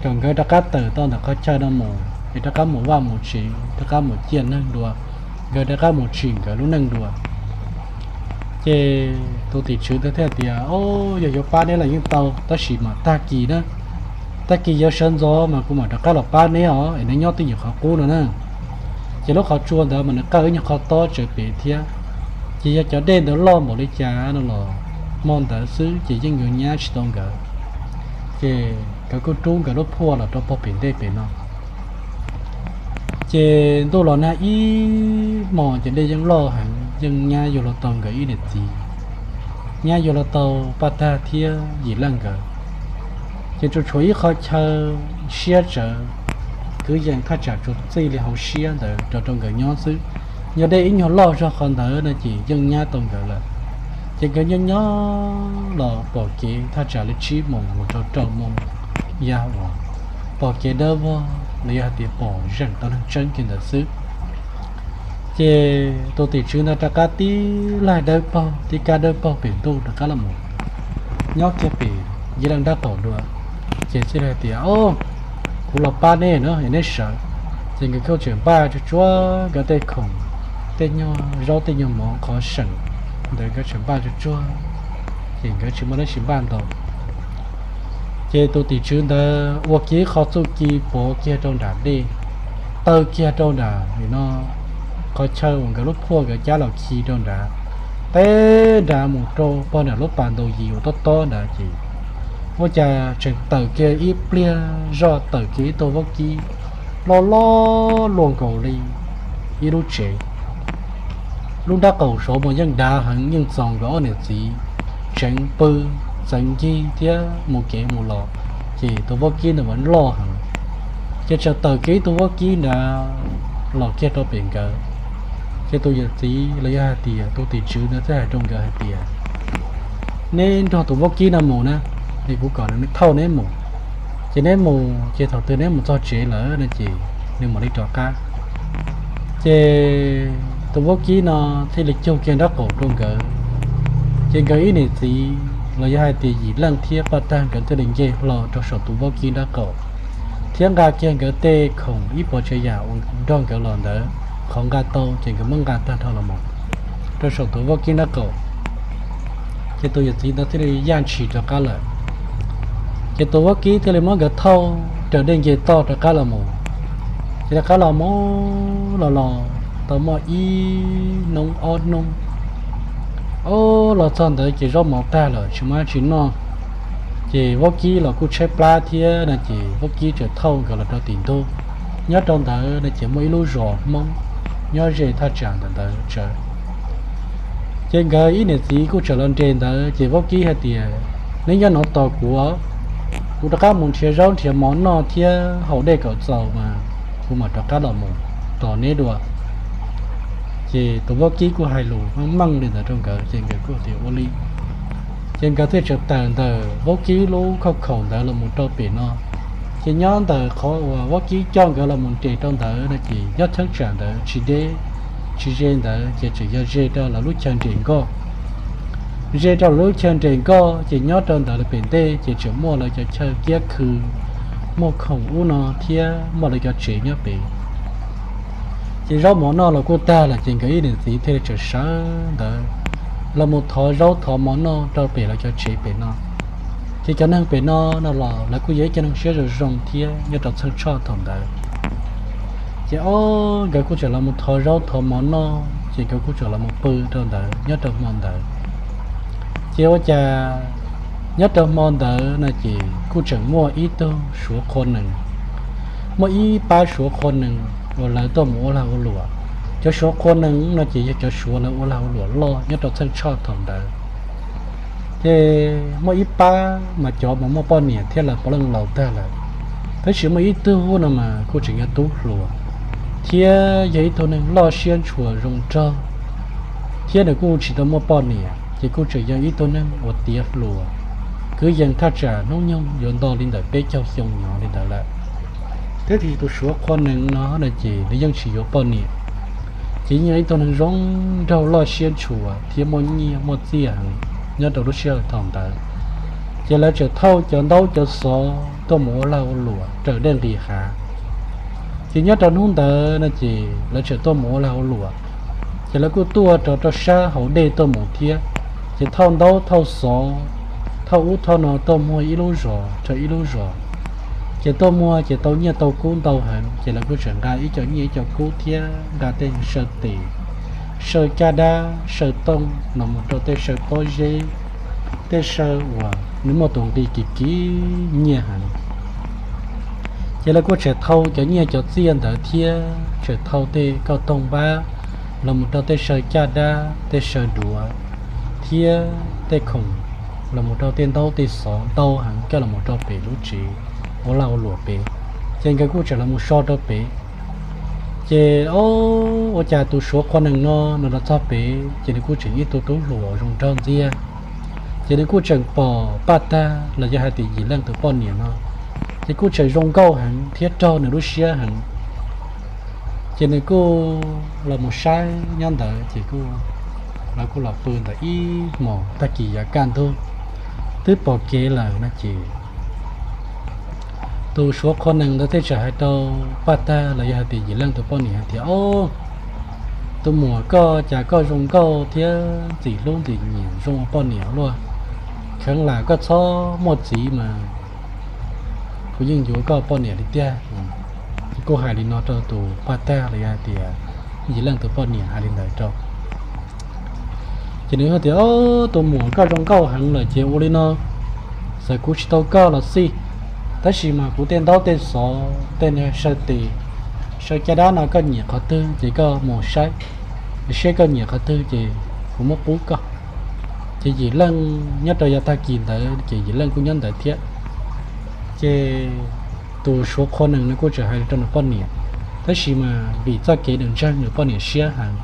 kom nkawd rov qab tawm tau ntawm qhov chaw no mus es rov qab mus vaj mus tsev, rov qab mus ciaj neeg dua, nkawd rov qab mus tsim nkawd lub neej dua. Ces tus tim tswv ntawd thiaj tias, Au, yog yuav pab neb los yeej tau tab sis mas tag kis na, tag kis yuav sawv ntxov mas kuv mam rov qab los pab neb os, es neb nyob twj ywm qhov qub no na. Ces lub qhov tsua ntawd mas nws qawj ib nyuag qhov tob tsawv pem thiab. Ces yog cov dej ntawd loj npaum li cas no los hmo ntawd xwb ces yeej yuav nyab tsis tau nkawd. Ces nkawd kuj rub nkawd lub phuaj los rau pog pem ntej pem no. Ces ntuj los nag ib hmos ces dej yeej loj heev, yeej nyab yuav luag tau nkawd ib niam txiv, nyab yuav luag tau paj tag thiab yim leej nkawd. Ces tsuas tshuav ib qho chaw siab tsawv, kwv yees thaj tsam tsuas txij li hauv siab ntawd rau rau nkawd nyob xwb. Yog dej ib nyuag loj zog qhov ntawd no ces yeej nyab tau nkawd lawm. Ces nkawd nyob nyob los pom kev thaj tsam li tsib moos mus rau rau moos, yog uas pom kev dawb vog los yog hais tias pom zeem tau neeg tseeb kiag ntawd xwb. Ces tus tim tswv ntawd rov qab tib laig dawb paug, tib kab dawb paug pem ntuj rov qab los mus nyob kiag pem yim leej nraub qaum dua. Ces thiaj li hais tias, Au, kuv los pab neb no es neb sawv. Ces nkawd kuj tseem npaj tsuag tsuag nkawd tej khoom, tej nyuag zaub tej nyuag mov qhov seem ntawd nkawd tseem npaj tsuag tsuag, ces nkawd tsis muaj dab tsi npaj ntau. Ces tus tim tswv ntawd ua kiag qho txuj ci pov kiag rau nram dej, taw kiag rau nram no qhov chaw uas nkawd lub phuaj nkawd cab los khi rau nrad, teb nrad mus rau pog nram lub pas ntaus yim uas tob tob nrad ces ua cas tseem tawm kiag ib pliag zoj tawm kiag ib tug vaub kib loj loj luaj nkaus li ib lub tsev. Lub nraub qaum saud mas yeej dav heev, yeej txaus nkawd ob niam txiv tseev pw, txeev ncig thiab mus kev mus los, ces tus vaub kib ntawd mas loj heev. Ces tseem tawm kiag ib tug vaub kib nrad los kiag rau pem nkawd. Ces tus yawm txiv los yog hais tias tus tim tswv ntawd thiaj hais rau nkawd hais tias, Neb nrog tus vaub kib no mus na, es kuv kom nws thauj neb mus. Ces neb mus ces thaum twg neb mus txog tsev lawm no ces nws mam li rov qab. Ces tus vaub kib no thiaj li cug kiag nraub qaum rau nkawd. Ces nkawd ib niam txiv los yog hais tias yim leej thiab poj tag nkawd thiaj li nce hlo rau saum tus vaub kib nraub qaum, thiab nqa kiag nkawd tej khoom ib puas tsav yam uas nrog nkawd los ntawd, qhov nqa tau ces nkawd muab nqa tag nrho los mus rau saum tus vaub kib nraub qaum. Ces tus yawm txiv ntawd thiaj li yaj ntshis rov qab lawm. Ces tus vaub kib thiaj li muab nkawd thauj raws dej nce toj rov qab los mus. Ces rov qab los mus los los tau muaj ib hnub ob hnub, o, los txog ntawd ces zaub mov tag lawm tsis muaj dab tsi noj. Ces vaub kib los kuj tshaib plab thiab no ces vaub kib txawm thauj nkawd los rau tim ntug. Nyob rau ntawd no ces muaj ib lub zos Hmoob nyob ze thaj tsam ntawm ntawd tsawv. Ces nkawd ib niam txiv kuj txawm los nres ntawd ces vaub kib hais tias, Neb nyob no tos kuv, kuv rov qab mus nrhiav zaub nrhiav mov noj thiab haus dej kom txaus mas kuv mam rov qab los mus tos neb dua. Ces tus vaub kib kuj hais lus meej meej li ntawd rau nkawd ces nkawd kuj tias ua li. Ces nkawd thiaj tseem tawm ntawm vaub kib lub khauj khaum ntawd los mus rau pem no. Ces nyob ntawm qhov uas vaub kib coj nkawd los mus nres rau ntawd no ces nyob cheeb tsam ntawd tsis deb tsis ze ntawd ces tseem yog ze rau lawv lub chaw nres nkoj. Ze rau lawv lub chaw nres nkoj ces nyob rau ntawd lawv pem ntej ces tseem muaj lawv cov chaw kiab khw, muaj khoom ub no thiab muaj lawv cov tsev nyob pem. Ces zaub mov noj los kuj tag lawm ces nkawd ib niam txiv thiaj li tseem sawv ntawd los mus thov zaub thov mov noj rau pem lawv cov tsev pem no. Ces cov neeg pem no no los lawv kuj yog ib co neeg siab zoo zoo thiab nyob rau Txheej Tshoj thaum ntawd. Ces ob nkawd kuj tseem los mus thov zaub thov mov noj ces nkawd kuj tseem los mus pw rau ntawd nyob rau hmo ntawd. Ces ua cas nyob rau hmo ntawd no ces kuj tseem muaj ib tug Suav qhua nees, muaj ib pab Suav qhua nees uas lawv tuaj mus ua lag ua luam. Cov Suav qhua nees no ces yog cov Suav lawv ua lag ua luam loj nyob rau Txheej Tshoj thaum ntawd. Ces muaj ib pab mas cov mas muaj poj niam thiab lawv puav leej laus tag lawm, tab sis muaj ib tug no mas kuj tseem yog tub hluas thiab yog ib tug neeg loj siab ntshua zoo nraug, thiab nws kuj tsis tau muaj poj niam ces kuj tseem yog ib tug neeg uas tiav hluas, kwv yees thaj tsam hnub nyoog yuav nto li ntawm peb caug xyoo nyob li ntawd lawm. Thiab tus Suav qhua nees no no ces nws yeej tsis yuav poj niam, ces yeej yog ib tug neeg zoo nraug loj siab ntshua thiab muaj nyiaj muaj txiaj heev nyob rau lub sij hawm thaum ntawd. Ces lawv tseem thauj cov ntaub cov xov tuaj mus ua lag ua luam raws dej nqis hav. Ces nyob rau hnub ntawd no ces lawv tseem tuaj mus ua lag ua luam, ces lawv kuj tuaj rau rau sab hauv dej tuaj mus thiab. Ces thauj ntaub thauj xov, thauj ub thauj no tuaj muag ib lub zos rau ib lub zos. Ces tuaj muag ces tau nyiaj tau kub ntau heev ces lawv kuj tseem nqa ib co nyiaj ib co kub thiab nqa tej saw tes, saw caj dab, saw tooj los mus rau tej saw pob zeb, tej saw uas nws muaj tus nqi kim kim nyiaj heev. Ces lawv kuj tseem thauj cov nyiaj cov txiaj ntawd thiab tseem thauj tej kauj toog npab los mus rau tej saw caj dab, tej saw duav thiab tej khoom los mus rau tej ntaub tej xov ntau heev coj los mus rau pem lub tsev ua lag ua luam pem. Ces nkawd kuj tseem los mus so rau pem. Ces o, ua cas tus Suav qhua nees no nws los txog pem ces nws kuj tseem ib tug tub hluas zoo nraug ntxiag. Ces nws kuj tseem pom Paj Tag los yog hais tias Yim Leej tus poj niam no, ces kuj tseem zoo nkauj heev thiab raug nws lub siab heev. Ces nws kuj los mus saib nyob ntawd ces kuj, lawv kuj los pw ntawd ib hmos tag kis yav kaj ntug twb pom kev lawm no ces tus Suav qhua nees ntawd thiaj tseem hais rau Paj Tag los yog hais tias Yim Leej tus poj niam hais tias, O, tus muam, koj cas koj zoo nkauj thiab ntxim hlub ntxim nyiam zoo ua poj niam luaj, kheev lam koj txhob muaj txiv mas kuv yeej yuav koj poj niam li tiag. Kuj hais li no rau tus Paj Tag los yog hais tias Yim Leej tus poj niam hais li ntawd rau. Ces nws tias, O, tus muam, koj zoo nkauj heev lawm ces ua li no, txawm kuv tsis tau koj los xij, tab sis mas kuv tej ntaub tej xov, tej saw tes, saw caj dab no koj nyiam qhov twg ces koj mus saib, seb koj nyiam qhov twg ces kuv muab pub koj. Ces Yim Leej nyob rau yav tag kis ntawd ces Yim Leej kuj nyob ntawd thiab. Ces tus Suav qhua nees nws kuj tseem hais li rau nws poj niam, tab sis mas vim txoj kev nws ntseeg nws poj niam siab heev,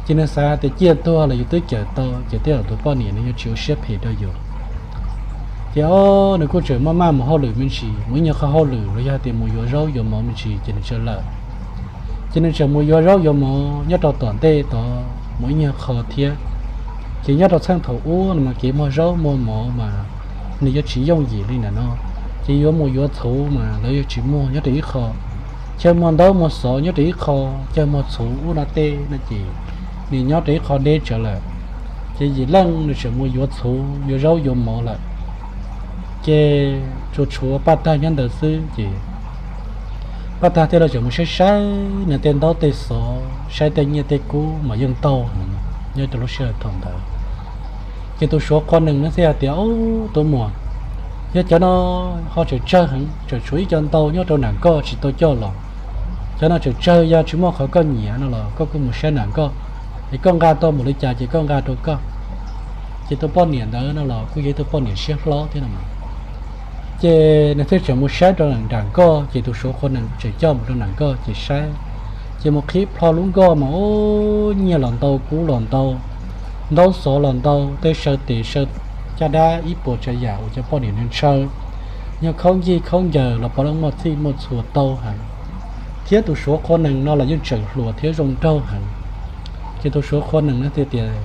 ces nws xav tias ciaj tuag los yus twb cawm tau ces tej zaum tus poj niam nws yuav tsis ua siab phem rau yus. Ces o, nws kuj tseem maj maj mus hauj lwm me ntsis, mus ib nyuag qho hauj lwm los yog hais tias mus yuav zaub yuav mov me ntsis ces nws tsaws lawm. Ces nws tseem mus yuav zaub yuav mov nyob rau tom ntej tod mus ib nyuag qho thiab. Ces nyob rau txheej thaum ub no mas kev muag zaub muag mov mas nws yuav tsis yooj yim li ntawm no, ces yuav mus yuav txhuv mas lawv yuav tsis muag nyob rau ib qho. Chaw muag ntaub muag xov nyob rau ib qho, chaw muag txhuv ub no tej no ces nws nyob rau ib qho deb tsawv lawm. Ces Yim Leej nws tseem mus yuav txhuv yuav zaub yuav mov lawm, ces tsuas tshuav Paj Tag nyob ntawd xwb ces Paj Tag thiaj li tseem mus saib saib nws tej ntaub tej xov, saib tej nyiaj tej kub mas yeej ntau heev nyob rau lub sij hawm thaum ntawd. Ces tus Suav qhua nees no thiaj hais tias, O, tus muam, yog cov no ho tseem tsawg heev, tseem tshuav ib co ntau nyob rau nram koj tsis tau coj los. Cov no tseem tsawg, yog tsis muaj qhov koj nyiam no los koj kuj mus saib nram koj, es koj nqa tau mus li cas ces koj nqa rau koj. Ces tus poj niam ntawd no los kuj yog ib tug poj niam siab hlob thiab no mas. Ces nws thiaj tseem mus saib rau nram koj, ces tus Suav qhua nees tseem coj mus rau nram koj ces saib, ces mus qhib plho lub nkoj mas o, nyiaj los ntau, kub los ntau, ntaub xov los ntau, tej saw tes saw caj dab ib puas tsav yam uas cov poj niam nws ntshaw, yog khaub ncaws khaub ncaws los puav leej muaj txhij muaj txhua tau heev. Thiab tus Suav qhua nees no los yeej tseem hluas thiab zoo nraug heev. Ces tus Suav qhua nees no thiaj tias,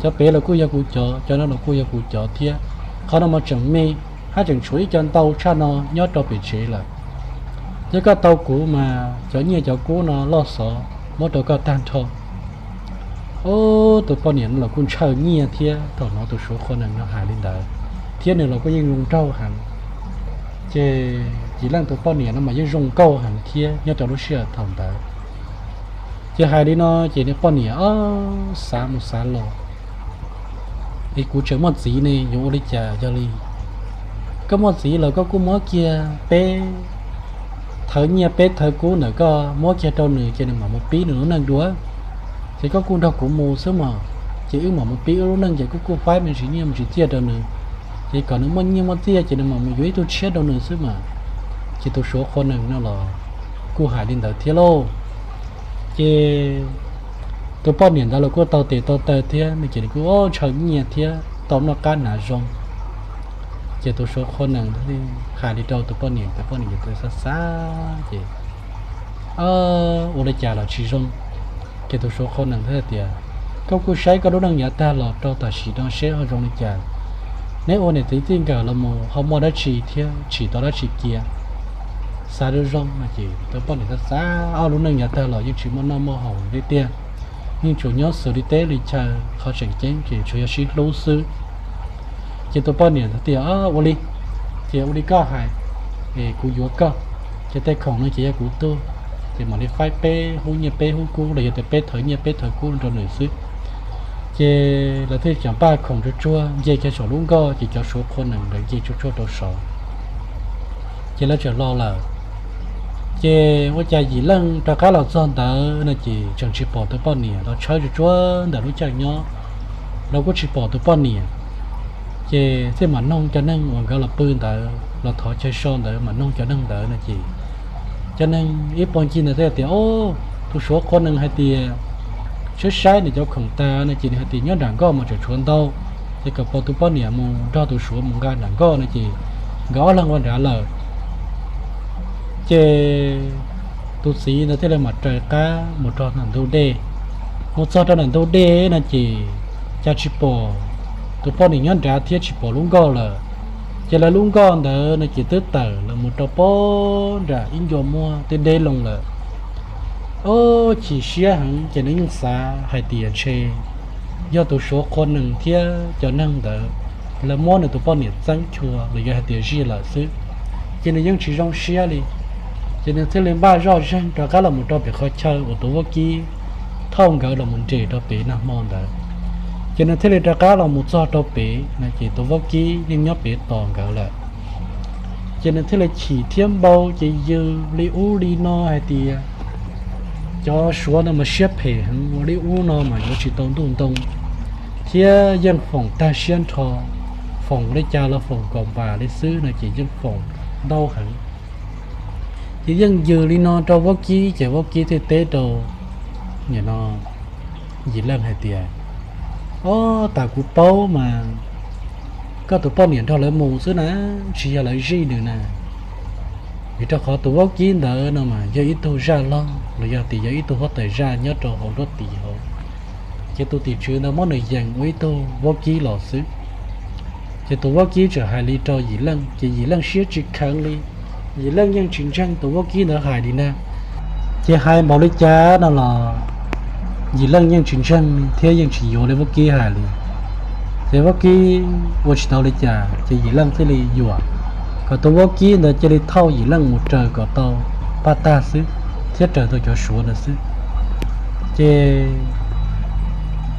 Cov pem los kuj yog kuv cov, cov no los kuj yog kuv cov thiab. Qhov no mas tseem me, hab tseem tshuav ib co ntau tshaj no nyob rau pem tsev lawm. Yog koj tau kuv mas cov nyiaj cov kub no loj xov, muab rau koj tag nrho. Ob, tus poj niam no los kuj ntshaw nyiaj thiab thaum hnov tus Suav qhua nees no hais li ntawd, thiab nws los kuj yeej zoo nraug heev. Ces Yim Leej tus poj niam no mas yeej zoo nkauj heev thiab nyob rau lub sij hawm thaum ntawd. Ces hais li no ces nws poj niam ob xav mus xav los, es kuv tseem muaj txiv ne, yuav ua li cas? Yog li koj muaj txiv los koj kuj muab kiag peb thawv nyiaj peb thawv kub ntawm koj muab kiag rau nws ces nws mam mus pib nws lub neej dua. Ces koj kuj nrog kuv mus xwb mas, ces wb mam mus pib wb lub neej ces kuv kuj faib me ntsis nyiaj me ntsis txiaj rau nws, ces kom nws muaj nyiaj muaj txiaj ces nws mam mus yuav ib tug tshiab rau nws xwb mas. Ces tus Suav qhua nees no los kuj hais li ntawd thiab lauj. Ces tus poj niam ntawd los kuj tau tes tau taw thiab no ces nws kuj ntshaw nyiaj thiab tau noj qab hnav zoo. Ces tus Suav qhua nees hais li rau tus poj niam, tus poj niam ces xav xav ces ua li cas los tsis zoo. Ces tus Suav qhua nees thiaj tias, koj kuj saib koj lub neej yav tag los rau tam sim no seb ho zoo li cas. Neb ua niam txiv txij nkawm los mus ho muaj dab tsi thiab tsim tau dab tsi kiag? Xav zoo zoo no ces tus poj niam xav xav, ob, lub neej yav tag los yeej tsis muaj noj muaj haus li tiag, yeej tsuas nyob xws li teb li chaw, qhov tseem ceeb ces tsuas yog sib hlub xwb. Ces tus poj niam tias, ua li, ces ua li koj hais, es kuv yuav koj, ces tej khoom no ces yog kuv tug, ces mam li faib peb hub nyiaj peb hub kub los yog tias peb thawv nyiaj peb thawv kub rau nws xwb. Ces lawv thiaj cov npaj khoom tsuag tsuag nce kiag saum lub nkoj ces cov Suav qhua nees ntawd nce tsuag tsuag rau saud. Ces lawv txawm los lawm. Ces ua cas Yim Leej rov qab los txog ntawd no ces tseem tsis pom tus poj niam los tshawb tsuag tsuag ntawm lub chaw nyob, los kuj tsis pom tus poj niam. Ces thiaj mam noog cov neeg uas nkawd los pw ntawd los thov chaw so ntawd mam noog cov neeg ntawd no ces cov neeg ib puag ncig ntawd thiaj tias, o, tus Suav qhua nees hais tias saib saib nws cov khoom tas no ces nws hais tias nyob nram nkoj mas tseem tshuav ntau, ces kom pab tus poj niam mus nrog tus Suav mus nqa nram nkoj no ces nkawd ob leeg ua nrad lawm. Ces tus txiv ntawd thiaj li mam raws qab mus rau nram ntug dej. Mus txog rau nram ntug dej no ces cas tsis pom tus poj niam nyob nrad thiab tsis pom lub nkoj lawm. Ces lawv lub nkoj ntawd no ces twb tawm los mus rau pob nram ib ncua muag twb deb loo lawm. O, chim siab heev ces nws yeej xav hais tias ntshe yog tus Suav qhua nees thiab cov neeg ntawd lawv muab nws tus poj niam txeeb chua los yog hais tias zij lawm xwb, ces nws yeej tsis zoo siab li. Ces nws thiaj li npaj zoj zeeg rov qab los mus rau pem qhov chaw uas tus vaub kib thauj nkawd los mus nres rau pem nag hmo ntawd. Ces nws thiaj li rov qab los mus txog rau pem no ces tus vaub kib yeej nyob pem tos nkawd lawm. Ces nws thiaj li chim thiab npau ces yws li ub li no hais tias cov Suav no mas siab phem heev, ua li ub no mas yuav tsis tau ntuj ntoo, thiab yeej foom tag siab nrho, foom li cas los foom kaum npas li xwb no ces yeej foom ntau heev. Ces yeej yws li no rau vaub kib ces vaub kib thiaj teb rau nim no Yim Leej hais tias, ob, tas kuv paub mas koj tus poj niam nrog lawv mus xwb na, tsis yog lawv zij nws na. Vim rau qhov tus vaub kib ntawd no mas yog ib tug zaj log los yog tias yog ib tug huab tais zaj nyob rau hauv nruab tis hauv, ces tus tim tswv ntawd muab nws yees ua ib tug vaub kib los xwb. Ces tus vaub kib txawm hais li rau Yim Leej ces Yim Leej siab tsis kheev li. Yim Leej yeej tsis ntseeg tus vaub kib ntawd hais li na. Ces hais npaum li cas no los Yim Leej yeej tsis ntseeg thiab yeej tsis yuav li vaub kib hais li. Ces vaub kib ua tsis tau li cas ces Yim Leej thiaj li yuam kom tus vaub kib ntawd cia li thauj Yim Leej mus raws kom tau paj tag xwb, thiab raws tau cov Suav ntawd xwb. Ces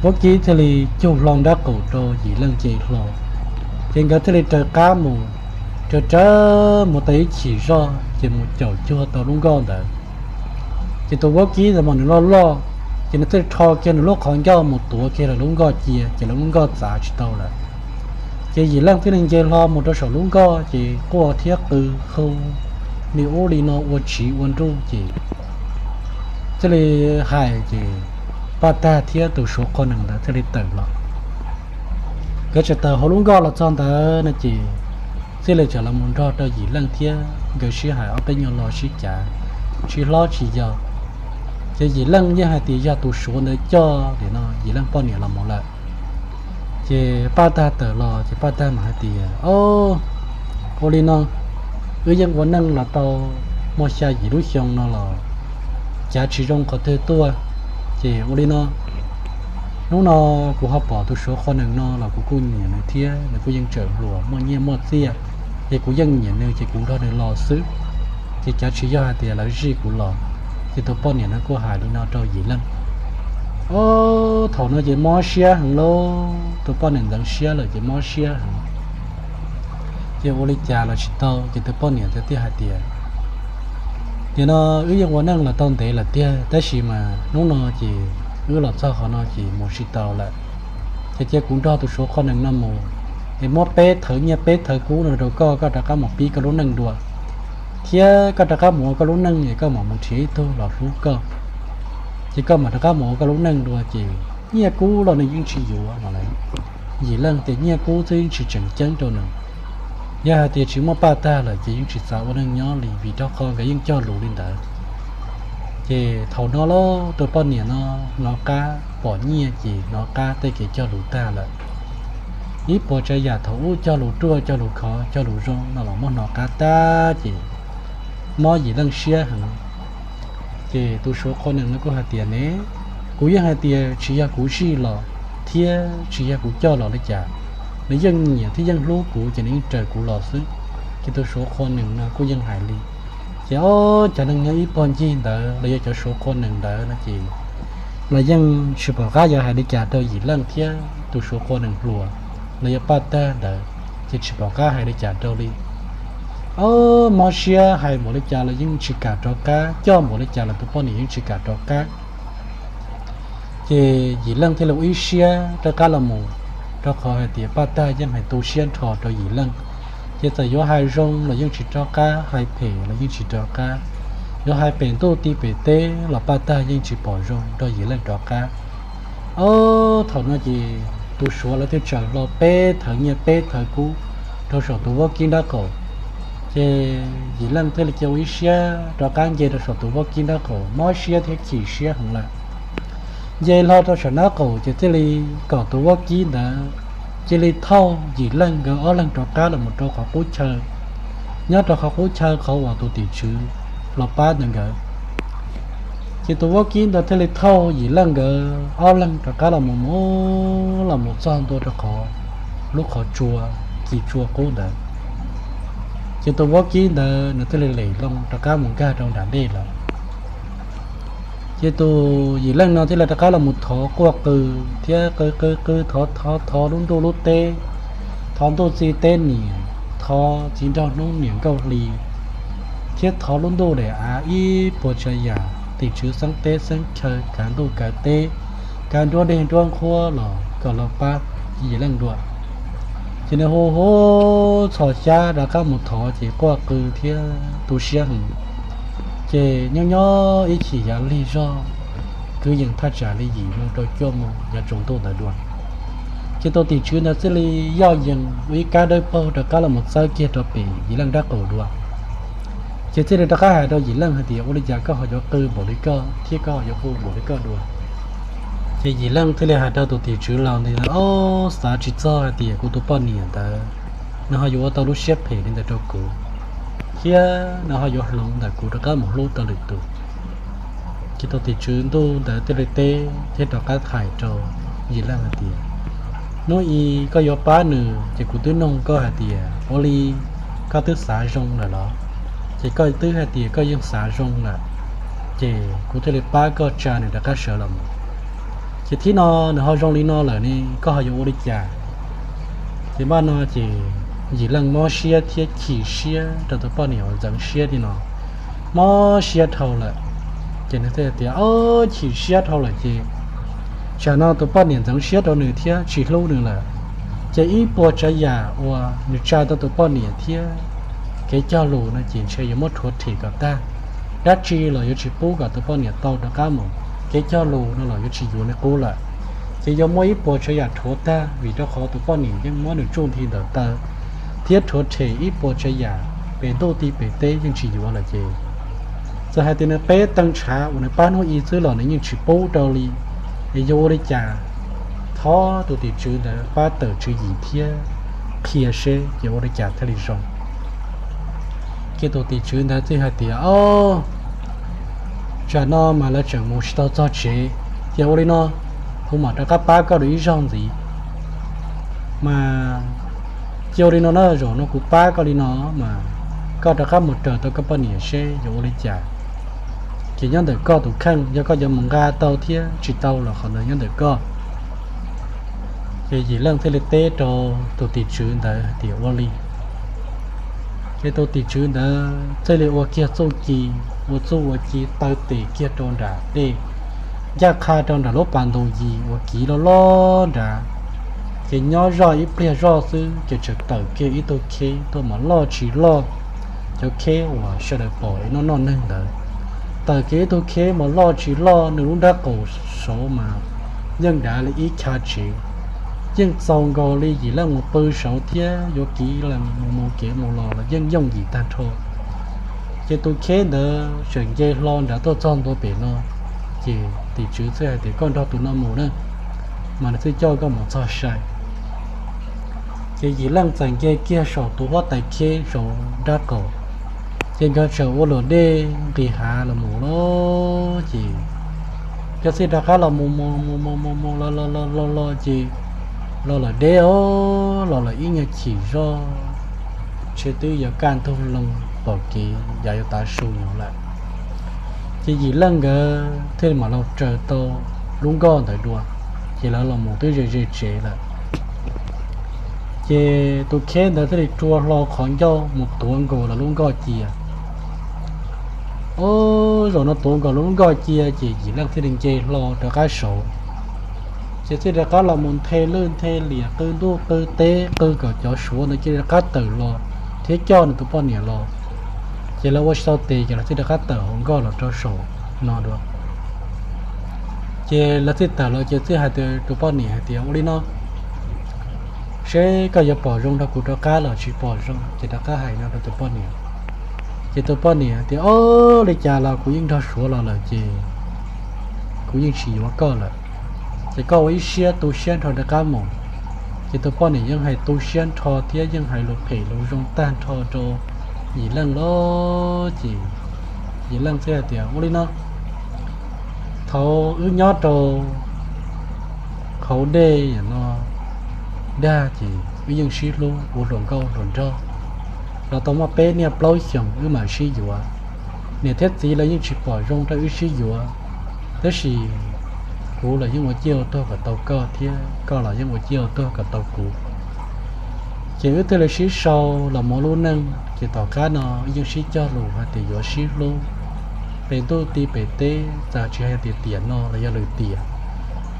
vaub kib thiaj li cug hlo nrab qaum rau Yim Leej nce hlo. Ces nkawd thiaj li raws qab mus, raws raws mus tau ib chim zoj ces mus caum cuag tau lub nkoj ntawd. Ces tus vaub kib ntawd mas nws loj loj, ces nws thiaj li rho kiag nws lub qhov ncauj mus tuav kiag lawv lub nkoj cia ces lawv lub nkoj txav tsis tau lawm. Ces Yim Leej thiaj li nce hlo mus rau saum lub nkoj ces quaj thiab qw hu li ub li no ua tsiv ua nruj ces thiaj li hais ces paj tag thiab tus Suav qhua nees ntawd thiaj li tawm los. Nkawd tseem tawm hauv lub nkoj los txog ntawd no ces thiaj li txawm los mus nrog rau Yim Leej thiab nkawd sib hais ob peb nyuag lo sib cav, tsis hlob tsis yau. Ces Yim Leej yeej hais tias yog tus Suav ntawd coj li no Yim Leej poj niam los mus lawm. Ces paj tag tawm los ces paj tag mas hais tias, o, ua li no, wb yeej ua neej los tau muaj xya yim lub xyoo no los cav tsis zoo qhov twg tuaj, Ces ua li no, hnub no kuv ho pom tus Suav qhua nees no los kuv kuj nyiam nws thiab nws kuj yeej tseem hluas muaj nyiaj muaj txiaj, ces kuv yeej nyiam nws ces kuv nrog nws los xwb, ces cav tsis yog hais tias lawv zij kuv los. Ces tus poj niam no kuj hais li no rau Yim Leej. Ob, thaum no ces mob siab heev lauj, tus poj niam ntxeev siab lawm ces mob siab heev. Ces ua li cas los tsis tau, ces tus poj niam thiaj hais tias, nim no wb yeej ua neej los tau ntev lawm tiag, tab sis mas hnub no ces wb los txog qhov no ces mus tsis tau lawm. Ces cia kuv nrog tus Suav qhua nees no mus, es muab peb thawv nyiaj peb thawv kub no rau koj, koj rov qab mus pib koj lub neej dua, thiab koj rov qab mus ua koj lub neej es koj mam mus nrhiav ib tug los hlub koj, ces koj mam rov qab mus ua koj lub neej dua ces nyiaj kub los nws yeej tsis yuav no. Yim Leej tias nyiaj kub twb yeej tsis tseem ceeb rau nws, yog hais tias tsis muaj paj tag lawm ces yeej tsis xav ua neej nyob li, vim rau qhov nkawd yeej cog lus li ntawd. Ces thaum no los tus poj niam no hnov qab pom nyiaj ces hnov qab tej kev cog lus tag lawm. Ib puas tsav yam thaum ub cog lus ruaj cog lus khov cog lus zoo no los muab hnov qab tag ces mob Yim Leej siab heev. Ces tus Suav qhua nees no kuj hais tias ne, kuv yeej hais tias tsis yog kuv zij los thiab tsis yog kuv coj los li cas, nws yeej nyiam thiab yeej hlub kuv ces nws yeej raws kuv los xwb. Ces tus Suav qhua nees no kuj yeej hais li. Ces ob, cov neeg nyob ib puag ncig ntawd los yog cov Suav qhua nees ntawd no ces los yeej tsis pom qab yuav hais li cas rau Yim Leej thiab tus Suav qhua nees hluas los yog paj tag ntawd, ces tsis pom qab hais li cas rau li. Ob, mob siab hais npaum li cas los yeej tsis kam rov qab, coj npaum li cas los tus poj niam yeej tsis kam rov qab. Ces Yim Leej thiaj li ua ib siab rov qab los mus, rau qhov hais tias paj tag yeej hais tu siab nrho rau Yim Leej. Ces txawm yuav hais zoo los yeej tsis rov qab, hais phem los yeej tsis rov qab, yuav hais pem ntuj ti pem teb los paj tag yeej tsis pom zoo rau Yim Leej rov qab. Ob, thaum no ces tus Suav lawv thiaj tsaws hlo peb thawv nyiaj peb thawv kub rau saum tus vaub kib nraub qaum. Ces Yim Leej thiaj li cia ua ib siab rov qab nce rau saum tus vaub kib nraub qaum, mob siab thiab chim siab heev lawm. Nce hlo rau saum nraub qaum ces thiaj li kom tus vaub kib ntawd cia li thauj Yim Leej nkawd ob leeg rov qab los mus rau qhov qub chaw, nyob rau qhov qub chaw qhov uas tus tim tswv los pab ntawd nkawd. Ces tus vaub kib ntawd thiaj li thauj Yim Leej nkawd ob leeg rov qab los mus, los mus txog ntua rau qhov, lub qhov tsua, kis tsua qub ntawd. Ces tus vaub kib ntawd nws thiaj li lem loo rov qab mus nkag rau nram ntej lawm. Ces tus Yim Leej no thiaj li rov qab los mus thov quaj qw thiab qw qw qw thov thov thov lub ntuj lub teb, thov ntuj txij teb niam, thov txiv nraug hnub niam nkauj hli, thiab thov lub ntuj daim av ib puas tsav yam, tim tswv xeeb teb xeeb chaw, kav ntuj kav teb, kav nruab dej nruab nqhuab los kom los pab Yim Leej dua. Ces nws hu hu txhos xyab rov qab mus thov ces quaj qw thiab tu siab heev. Ces nyob nyob ib chim yav lig zog, kwv yees thaj tsam li yim moo rau cuaj moo yav tsaus ntuj ntawd dua, ces tus tim tswv ntawd thiaj li yoj yees ua ib kab dawb paug rov qab los mus txawb kiag rau pem Yim Leej nraub qaum dua. Ces thiaj li rov qab hais rau Yim Leej hais tias, ua li cas koj ho yuav qw npaum li koj thiab koj ho yuav hu npaum li koj dua? Ces Yim Leej thiaj li hais rau tus tim tswv laus ntawd, ob, xav tsis txog hais tias kuv tus poj niam ntawd nws ho yuav ua tau lub siab phem li ntawd rau kuv, thiab nws ho yuav hloov ntawm kuv rov qab mus hlub rau lwm tus. Ces tus tim tswv ntuj ntawd thiaj li teb thiab rov qab hais rau Yim Leej hais tias, hnub i koj yuav pab nws ces kuv twb noog koj hais tias, ua li koj twb xav zoo lawm los? Ces koj twb hais tias koj yeej xav zoo lawm, ces kuv thiaj li pab koj tsa nws rov qab sawv los mus. Ces thib no nws ho zoo li no lawm ne, koj ho yuav ua li cas? Ces npaj no ces Yim Leej mob siab thiab chim siab rau tus poj niam uas ntxeev siab li no, mob siab dhau lawm. Ces nws thiaj tias, ob, chim siab dhau lawm ces tsam no tus poj niam ntxeev siab rau nws thiab tsis hlub nws lawm, ces ib puas tsav yam uas nws tsa tau tus poj niam thiab kev cog lus no ces ntshe yuav muab rhuav rhem kom tag. Dab tsi los yuav tsis pub kom tus poj niam tau rov qab mus, kev cog lus no los yuav tsis yuav li qub lawm. Ces yuav muab ib puas tsav yam rhuav tag, vim rau qhov tus poj niam yeej muab nws tsuj nthi ntawm taw thiab rhuav rhem ib puas tsav yam, pem ntuj ti pem teb yeej tsis yuav lawm ces txawm hais tias nws peb tee ntshav uas nws pab hnub i xwb los nws yeej tsis pub rau li. Es yuav ua li cas? Thov tus tim tswv ntawd pab tawm tswv yim thiab qhia seb ces ua li cas thiaj li zoo. Ces tus tim tswv ntawd thiaj hais tias, ob, tsam no mas lawv tseem mus tsis tau txog tsev, Ces ua li no, kuv mam rov qab pab koj dua ib zaug ntxiv. Mas cia ua li no na, zaum no kuv pab koj li no, mas koj rov qab mus raws tau koj poj niam seb yuav ua li cas. Ces nyob ntawm koj tus kheej, yog koj yuav mus nqa tau thiab tsis tau los qhov ntawd nyob ntawm koj. Ces Yim Leej thiaj li teb rau tus tim tswv ntawd hais tias ua li. Ces tus tim tswv ntawd thiaj li ua kiag txuj ci, ua txuj ua ci taw tes kiag rau nram dej, ncaj qha rau nram lub pas ntoo yim uas kiv loj loj nrad. Ces nyob zoj ib pliag zoj xwb ces txawm tawm kiag ib tug kheb tuaj mas loj tsis loj, cov kheb uas sawv daws pom ib noj noj neeg ntawd. Tawm kiag ib tug kheb mas loj tsis loj, nws lub nrab qaum saud mas yeej dav li ib chav tsev, yeej txaus nkaus li Yim Leej mus pw saud thiab yuav kiv los mus kev mus los los yeej yooj yim tag nrho. Ces tus kheb ntawd tseem nce hlo nrad tuaj txog ntua pem no, ces tim tswv thiaj hais tias koj nrog tus no mus na, mas nws thiaj coj koj mus txog sai. Ces Yim Leej txawm nce kiag saum tus huab tais kheb saud nrab qaum, ces nkawd txawm ua luam dej nqis hav los mus lawm ces nkawd thiaj rov qab los mus mus mus mus mus mus los los los los los ces los lawm deb os, los lawm ib nyuag chim zoj, ntshe twb yuav kaj ntug loo, pom kev yav yuav tav su no lawm. Ces Yim Leej nkawd thiaj li mam los raws tau lub nkoj ntawd dua, ces lawv los mus twb ze ze tsev lawm. Ces tus kheb ntawd thiaj li rua hlo qhov ncauj mus tuav nkaus lawv lub nkoj cia. Ob, zaum no tuav nkaus lub nkoj cia ces Yim Leej thiaj li nce hlo rov qab saud. Ces thiaj rov qab los mus nthe lwj nthe liam qw ntuj qw teb qw kom cov Suav ntawd cia li rov qab tawm los thiab coj nws tus poj niam los. Ces lawv ua tsis tau tes ces lawv thiaj rov qab tawm hauv nkoj los rau saum no dua. Ces lawv thiaj tawm los ces thiaj hais tias tus poj niam hais tias ua li no, seb koj yuav pom zoo nrog kuv rov qab los tsis pom zoo, ces rov qab hais no rau tus poj niam. Ces tus poj niam tias ob, li cas los kuv yeej nrog Suav los lawm ces kuv yeej tsis yuav koj lawm, ces koj ua ib siab tu siab nrho rov qab mus. Ces tus poj niam yeej hais tu siab nrho thiab yeej hais lus phem lus zoo tag nrho rau Yim Leej lawm ces Yim Leej thiaj hais tias ua li no, thaum wb nyob rau hauv dej no dag ces wb yeej sib hlub ua hluas nkauj hluas nraug los tau muaj peb niaj plaub xyoos wb mam sib yuav. Niam thiab txiv los yeej tsis pom zoo rau wb sib yuav, tab sis kuv los yeej ua ciaj ua tuag kom tau koj thiab koj los yeej ua ciaj ua tuag kom tau kuv. Ces wb thiaj li sib sau los mus ua lub neej, ces tom qab no wb yeej sib cog lus hais tias yuav sib hlub pem ntuj ti pem teb, txawm tsis hais tias tiam no los yog lwm tiam.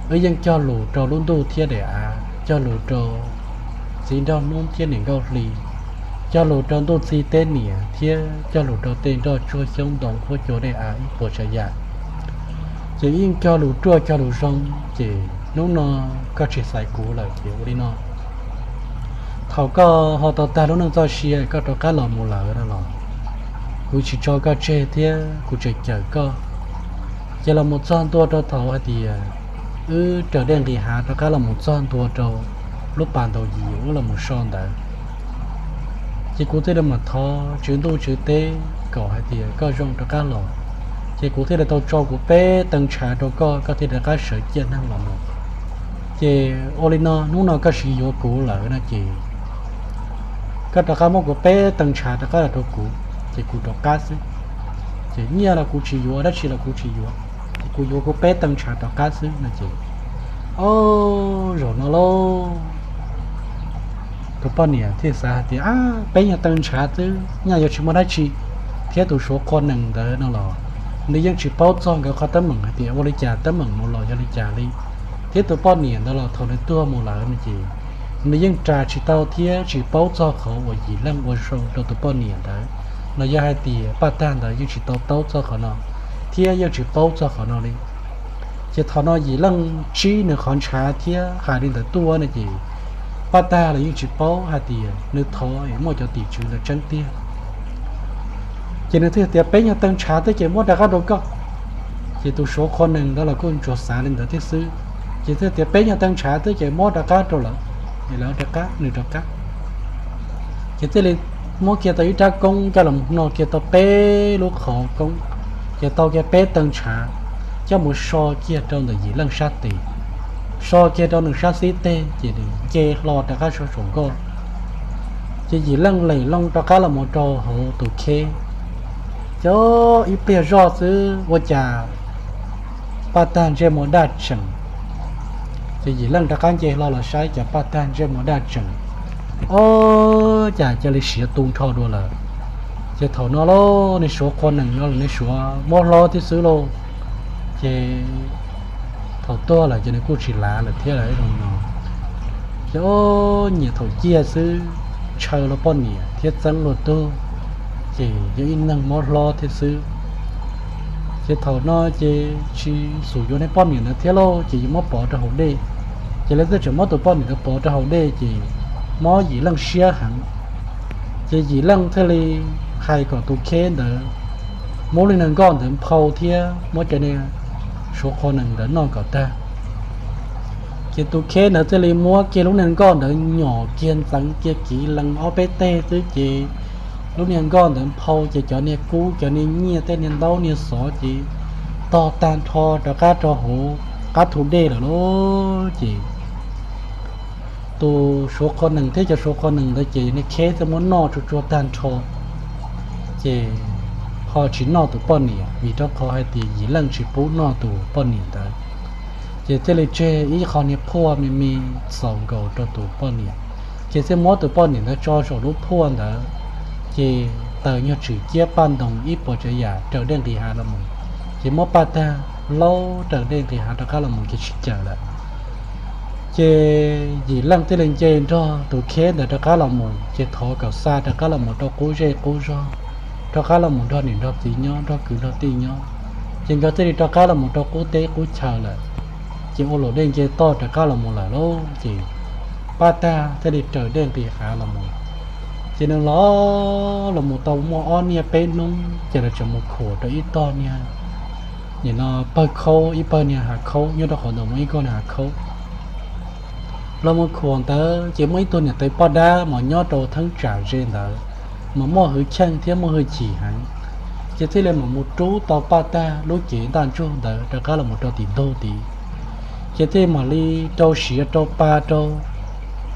Wb yeej cog lus rau lub ntuj thiab daim av, cog lus rau txiv nraug hnub thiab niam nkauj hli, cog lus rau ntuj txig teb niam thiab cog lus rau tej nroj tsuag xyoob ntoo huab cua dej av ib puas tsav yam. Ces wb yeej cog lus ruaj cog lus zoo, ces hnub no koj tsis xaiv kuv lawm ces ua li no, thaum koj ho tau tag lub neej txoj sia koj rov qab los mus lawm no los kuv tsis tso koj tseg thiab kuv tseem cawm koj. Ces los mus txog ntua rau thaum hais tias wb raws dej nqis hav rov qab los mus txog ntua rau lub pas ntaus yim wb los mus so ntawd, ces kuv thiaj li mam thov tswv ntuj tswv teb kom hais tias koj zoo rov qab los, ces kuv thiaj li tau tso kuv peb tee ntshav rau koj, koj thiaj rov qab sawv ciaj neeg los mus. Ces ua li no hnub no koj sim yuav kuv lawm no ces koj rov qab muab kuv peb tee ntshav rov qab los rau kuv, ces kuv rov qab xwb. Ces nyiaj los kuv tsis yuav, dab tsi los kuv tsis yuav, ces kuv yuav kuv peb tee ntshav rov qab xwb no ces, o, zaum no lauj, tus poj niam thiaj xav hais tias peb nyuag tee ntshav xwb nyaj yuav tsis muaj dab tsi, thiab tus Suav qhua nees ntawd no los nws yeej tsis paub txog nkawd qhov teeb meem hais tias ua li cas teeb meem mus los yog li cas li. Thiab tus poj niam ntawd los thaum nws tuag mus lawm no ces nws yeej ras tsis tau thiab tsis paub txog qhov uas Yim Leej ua zoo rau tus poj niam ntawd, los yog hais tias paj tag ntawd yeej tsis tau taub txog qhov no thiab yeej tsis paub txog qhov no li. Ces thaum no Yim Leej tsib nws qhov ntshav thiab hais li ntawd tuaj no ces paj tag los yeej tsis paub hais tias nws thov es muaj cov tim tswv ntawd tseeb tiag. Ces nws thiaj tias peb nyuag tee ntshav twb ces muab rov qab rau koj. Ces tus Suav qhua nees ntawd los kuj tsuas xav li ntawd thiab xwb. Ces thiaj tias peb nyuag tee ntshav twb ces muab rov qab rau lawv, es lawv rov qab, nws rov qab. Ces thiaj li muab kiag tau ib rab koob coj los hno kiag tau peb lub qhov koob, ces tau kiag peb tee ntshav. coj mus so kiag rau ntawm Yim Leej sab tes, so kiag rau nws sab xib teg ces nws nce hlo rov qab saum nkoj. Ces Yim Leej lem loo rov qab los mus rau hauv tus kheb, ces ib pliag zoj xwb ua cas paj tag ntsej muag daj tsees. Ces Yim Leej rov qab nce hlo los saib cas paj tag ntsej muag daj tsees, ob, cas cia li siav tu nrho dua lawm. Ces thaum no lauj, nws suav qhua nees no los nws suav muab hlob thiab xwb lauj. Ces thaum tuag lawm ces nws kuj tsis lav lawm thiab lawm no. Ces ob, nyiam thaum ciaj xwb, ntshaw luag poj niam thiab txeeb luag tug, ces yog ib neeg muab hlob thiab xwb. Ces thaum no ces tsis xum yuav niag poj niam ntawd thiab lauj, ces yuav muab pov rau hauv dej. Ces lawv thiaj tseem muab tus poj niam ntawd pov rau hauv dej ces mob Yim Leej siab heev. Ces Yim Leej thiaj li hais kom tus kheb ntawd muab lub niag nkoj ntawd nphau thiab muab cov niag suav qhua nees ntawd noj kom tag. Ces tus kheb ntawd thiaj li muab kiag lub niag nkoj ntawd nyom kiag ntxeev kiag kiv lees ob peb teg xwb ces lub niag nkoj ntawd nphau ces cov niag kub cov niag nyiaj tej niag ntaub niag xov ces tog tag nrho rov qab rau hauv qab thu dej lawm lauj. Ces tus suav qhua nees thiab cov suav qhua nees ntawd ces niag kheb thiaj muab noj tsuag tsuag tag nrho. Ces ho tsis noj tus poj niam vim rau qhov hais tias Yim Leej tsis pub noj tus poj niam ntawd. Ces thiaj li tseg ib qho niag phuaj me me txaus nkaus rau tus poj niam. Ces thiaj muab tus poj niam ntawd tso saum lub phuaj ntawd, ces taws nyuag tswm ciab paj ntoos ib puas tsav yam raws dej nqis hav los mus. Ces muab paj tag laub raws dej nqis hav rov qab los mus ces tsis cawm lawm. Ces Yim Leej thiaj li nce nrog tus kheb ntawd rov qab los mus, ces thov kom xa rov qab los mus rau qub zej qub zog, rov qab los mus nrog niam nrog txiv nyob, nrog kwv nrog tij nyob. Ces nkawd thiaj li rov qab los mus rau qub teb qub chaw lawm. Ces ua luam dej nce toj rov qab los mus lawm lauj, ces paj tag thiaj li raws dej nqis hav los mus. Ces nws los los mus tau muaj ob niaj peb hnub ces lawv tseem mus khuam rau ib tog niag, nim no pawg khaub, ib pawg niag hav khaub nyob rau qhov ntawd muaj ib tog niag hav khaub. Los mus khuam ntawd ces muaj ib tug niam tais poj dab mas nyob rau theeb tsam ze ntawd, mas muaj hwj chim thiab muaj hwj chim heev. Ces thiaj li mam mus rub tau paj tag lub cev ntaj ntsug ntawd rov qab los mus rau tim ntug tid. Ces thiaj mam li rau siav rau pa rau,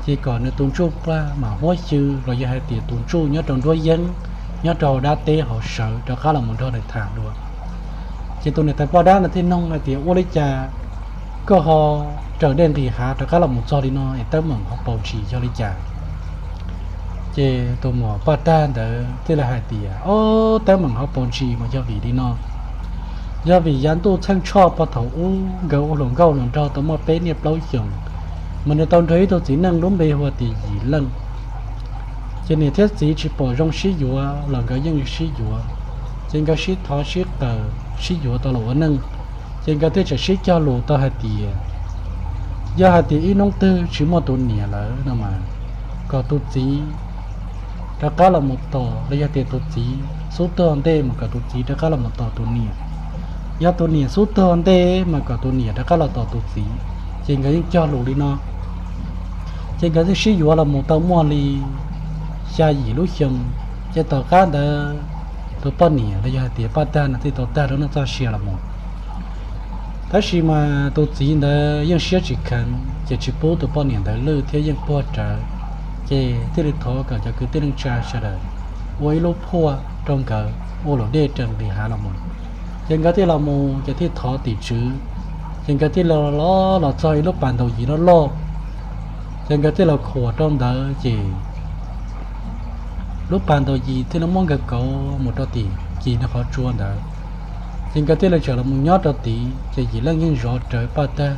ces kom nws tus ntsuj plig mas huab xyw los yog hais tias tus ntsuj nyob rau nruab yeeb, nyob rau hauv dab teb hauv sawv rov qab los mus nrog nws tham dua. Ces tus niam tais poj dab no thiaj noog hais tias, ua li cas koj ho raws dej nqis hav rov qab los mus txog li no es teeb meem hauv paus ntsis yog li cas? Ces tus muam paj tag ntawd thiaj li hais tias, ob, teeb meem hauv paus ntsis mas yog vim li no. Yog vim yav ntuj txheej tshoj puag thaum ub nkawd ua hluas nkauj hluas nraug tau muaj peb niaj plaub xyoos, mas nws tau nrog ib tug txiv neej lub npe hu tias Yim Leej. Ces niam thiab txiv tsis pom zoo sib yuav los nkawd yeej sib yuav. Ces nkawd sib thov sib qawm sib yuav tau los ua neej. Ces nkawd thiaj tseem sib cog lus tau hais tias, yog hais tias ib hnub twg tsis muaj tus niam lawm no mas, kom tus txiv rov qab los mus tos, los yog tias tus txiv xub tuag ntej mas kom tus txiv rov qab los mus tos tus niam. Yog tus niam xub tuag ntej mas kom tus niam rov qab los tos tus txiv. Ces nkawd yeej cog lus li no. Ces nkawd thiaj sib yuav los mus tau muaj li xya yim lub xyoo. Ces tom qab ntawd tus poj niam los yog hais tias poj tag no thiaj tau tag rau neej txoj sia los mus. Tab sis mas tus txiv ntawd yeej siab tsis kheev, ces tsis pub tus poj niam ntawd lwj thiab yeej puag rawv. Ces thiaj li thov kom cov kwv tij neej tsa sawv daws ua ib lub phuaj rau nkawd ua luam dej raws nqis hav los mus. Ces nkawd thiaj los mus ces thiaj thov tim tswv. Ces nkawd thiaj los los txog ib lub pas ntaus yim loj loj. Ces nkawd thiaj los khuam rau ntawd ces lub pas ntaus yim thiaj li muab nkawd kauv mus rau tim kis nws qhov tsua ntawd. Ces nkawd thiaj li tseem los mus nyob rau tid, ces Yim Leej yeej zov rawv paj tag.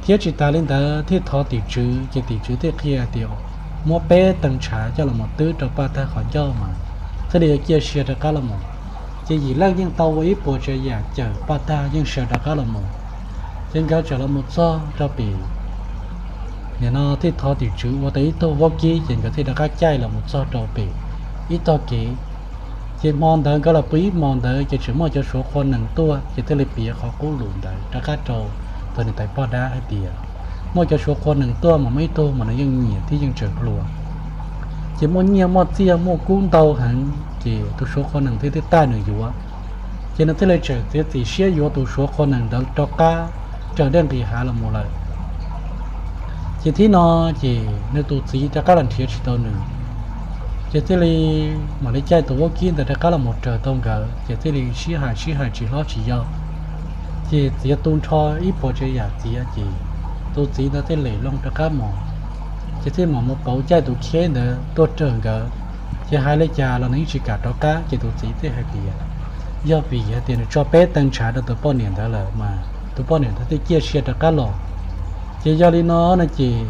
Thiab tsis tas li ntawd thiaj thov tim tswv, ces tim tswv thiaj qhia tias muab peb tee ntshav coj los mus twb rau paj tag qhov ncauj mas thiaj li yuav ciaj sia rov qab los mus. Ces Yim Leej yeej tau ua ib puas tsav yam cawm paj tag yeej sawv rov qab los mus. Ces nkawd tseem los mus txog rau pem, nim no thiaj thov tim tswv ua tau ib tug vaub kib, ces nkawd thiaj rov qab caij los mus txog rau pem ib tog kev. Ces hmo ntawd nkawd los pw ib hmos ntawd ces tseem muaj cov suav qhua nees tuaj, ces thiaj li piav qhov qub lus ntawd rov qab rau tus niam tais poj dab hais tias, muaj cov suav qhua nees tuaj mas muaj ib tug mas nws yeej nyiam thiab yeej tseem hluas, ces muaj nyiaj muaj txiaj muaj kub ntau heev, ces tus suav qhua nees thiaj thiaj taij nws yuav. Ces nws thiaj li tseem txiav txim siab yuav tus Suav qhua nees ntawd rov qab raws dej nqis hav los mus lawm. Ces thib no ces nws tus txiv rov qab los nrhiav tsis tau nws, ces thiaj li mam li caij tus vaub kib ntawd rov qab los mus raws tau nkawd, ces thiaj li sib hais sib hais tsis hlob tsis yau, ces txiav tu nrho ib puas tsav yam txiav, ces tus txiv ntawd thiaj li loo rov qab mus, ces thiaj mam mus pauv caij tus kheb ntawd tuaj raws nkawd. Ces hais li cas los nws yeej tsis kam rov qab, ces tus txiv thiaj hais tias, yog vim hais tias nws tso peb tee ntshav rau tus poj niam ntawd lawm mas tus poj niam ntawd thiaj ciaj sia rov qab los. Ces yog li no no ces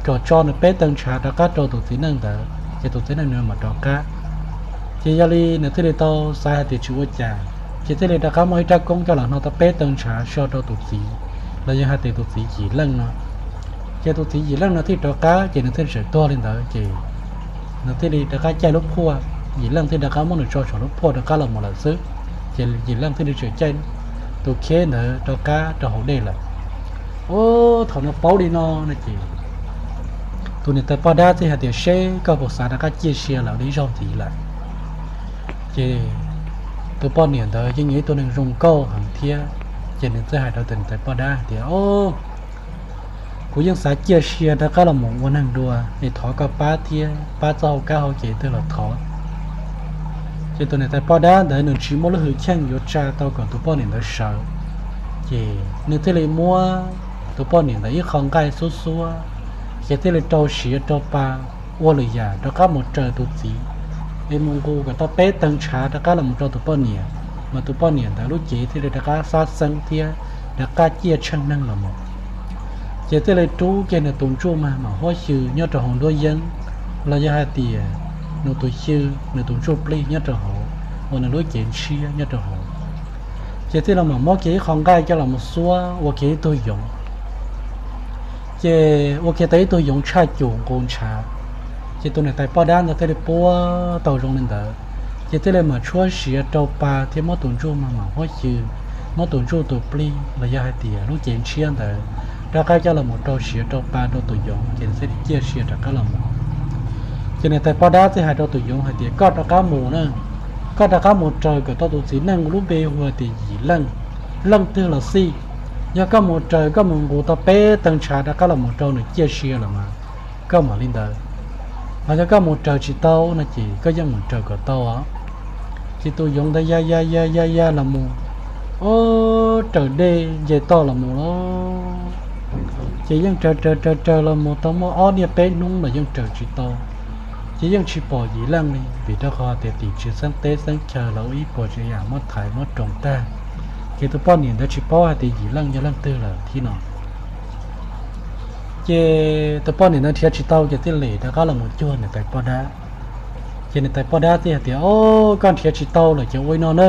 kom tso nws peb tee ntshav rov qab rau tus txiv neej ntawd, ces tus txiv neej nws mam rov qab. Ces yog li nws thiaj li tau xav hais tias tsis ua cas, ces thiaj li rov qab muaj ib rab koob coj los hno tau peb tee ntshav so rau tus txiv, los yog hais tias tus txiv Yim Leej no. Ces tus txiv Yim Leej no thiaj rov qab, ces nws thiaj tseem tuag li ntawd, ces nws thiaj li rov qab caij lub phuaj, Yim Leej thiaj rov qab muab nws tso saum lub phuaj rov qab los mus lawm xwb. Ces Yim Leej thiaj li tseem caij tus kheb ntawd rov qab rau hauv dej lawm. Ub, thaum no paub li no no ces tus niam tais poj dab thiaj hais tias, seb koj puas xav rov qab ciaj sia lawm ib zaug ntxiv lawm. Ces tus poj niam ntawd yeej yog ib tug neeg zoo nkauj heev thiab, ces nws thiaj hais rau tus niam tais poj dab hais tias, o, kuv yeej xav ciaj sia rov qab los mus ua neeg dua, es thov koj pab thiab, pab txoj hauv kab hauv ces twg los thov. Ces tus niam tais poj dab ntawd nws tsis muaj lub hwj chim yuav tsa tau kom tus poj niam ntawd sawv, ces nws thiaj li muab tus poj niam ntawd ib qho nqaij xuab xuab, ces thiaj li rau siav rau pa, ua lwm yam rov qab mus raws tus txiv, es mus nqus kom tau peb tee ntshav rov qab los mus rau tus poj niam, mas tus poj niam ntawd lub cev thiaj li rov qab xab xeeb thiab rov qab ciaj tsheej neeg los mus. Ces thiaj li rub kiag nws tus ntsuj mag mam huab xyw nyob rau hauv nruab yeeb, los yog hais tias nws tus xyw, nws tus ntsuj plig nyob rau hauv, uas nws lub cev ntshiab nyob rau hauv. Ces thiaj li mam muab kiag ib qho nqaij coj los mus xuab ua kiag ib tug yoov, ces ua kiag tau ib tug yoov tshaj cum nqus ntshav. Ces tus niam tais poj dab ntawd thiaj li puab tau zoo li ntawd, ces thiaj li mam tshuab siav rau pa thiab muab tus ntsuj mag mam huab xyw, muab tus ntsuj tus plig los yog hais tias lub cev ntshiab ntawd rov qab coj los mus rau siav rau pa rau tus yoov, ces nws thiaj li ciaj sia rov qab los mus. Ces niam tais poj dab thiaj hais rau tus yoov hais tias, koj rov qab mus na, koj rov qab mus raws kom tau tus txiv neej lub npe hu tias Yim Leej, leej twg los xij. Yog koj mus raws koj mus nqus tau peb tee ntshav rov qab los mus rau nws ciaj sia lawm mas koj mam li ntawd, mas yog koj mus raws tsis tau no ces koj yeej mus raws kom tau os. Ces tus yoov ntawd ya ya ya ya ya los mus, o, raws dej nce toj los mus los, ces yeej raws raws raws raws los mus tau muaj ob niaj peb hnub los yeej raws tsis tau. Ces yeej tsis pom Yim Leej li, vim rau qhov tias tim tsis xeeb teb xeeb chaw los ua ib puas tsav yam muab thaiv muab roos tag. Ces tus poj niam ntawd tsis paub hais tias Yim Leej yog leej twg lawm thiab no. Ces tus poj niam ntawd nrhiav tsis tau ces thiaj li rov qab los mus cuag niam tais poj dab. Ces niam tais poj dab thiaj hais tias, o, koj nrhiav tsis tau lawm ces ua li no na,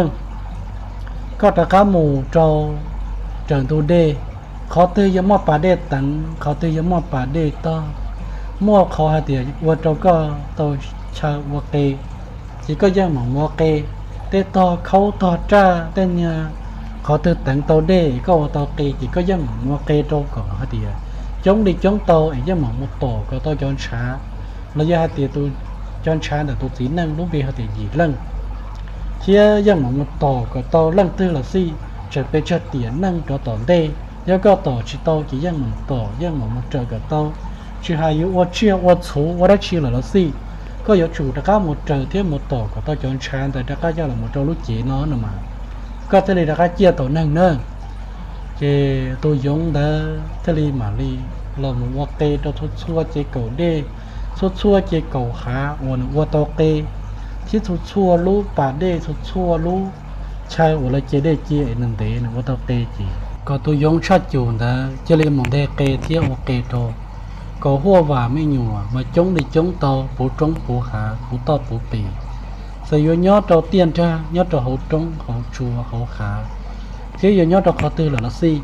koj rov qab mus rau raws ntug dej, qhov twg yog muaj pas dej teev, qhov twg yog muaj pas dej tog, muaj qhov hais tias ua rau koj tau chaw ua qe, ces koj yeej mam mus ua qe. Tej tog khaub tog raj tej niag qhov twg teev tau dej koj ua tau qe ces koj yeej mam mus ua qe rau kom hais tias coob li coob tau es yeej mam mus tom kom tau cov ntshav, los yog hais tias tus, cov ntshav ntawm tus txiv neej lub npe hais tias Yim Leej, thiab yeej mam mus tom kom tau leej twg los xij, tseem pes tsawg tiam neej rov tom ntej. Yog koj tom tsis tau ces yeej mam tom yeej mam mus raws kom tau. Tsis hais yuav ua tsiaj ua txhuv ua dab tsi lawm los xij, koj yuav tsum rov qab mus raws thiab mus tom kom tau cov ntshav ntawd rov qab coj los mus rau lub cev no no mas koj thiaj li rov qab ciaj tau neeg na. Ces tus yoov ntawd thiaj li mam li los mus ua qe rau txhua txhua ces kaum dej, txhua txhua ces kaum hav uas nws ua tau qe, thiab txhua txhua lub pas dej txhua txhua lub chaw uas lawv ce dej cia es nws ntev nws ua tau qe ces kom tus yoov tshaj cum ntawd cia li mus nteg qe thiab ua qe rau kom huaj vam me nyuam mas coob li coob tau puv roob puv hav puv toj puv pes. Txawm yuav nyob rau tiaj nrag nyob rau hauv roob hauv tsua hauv hav, thiab yuav nyob rau qhov twg lawm los xij,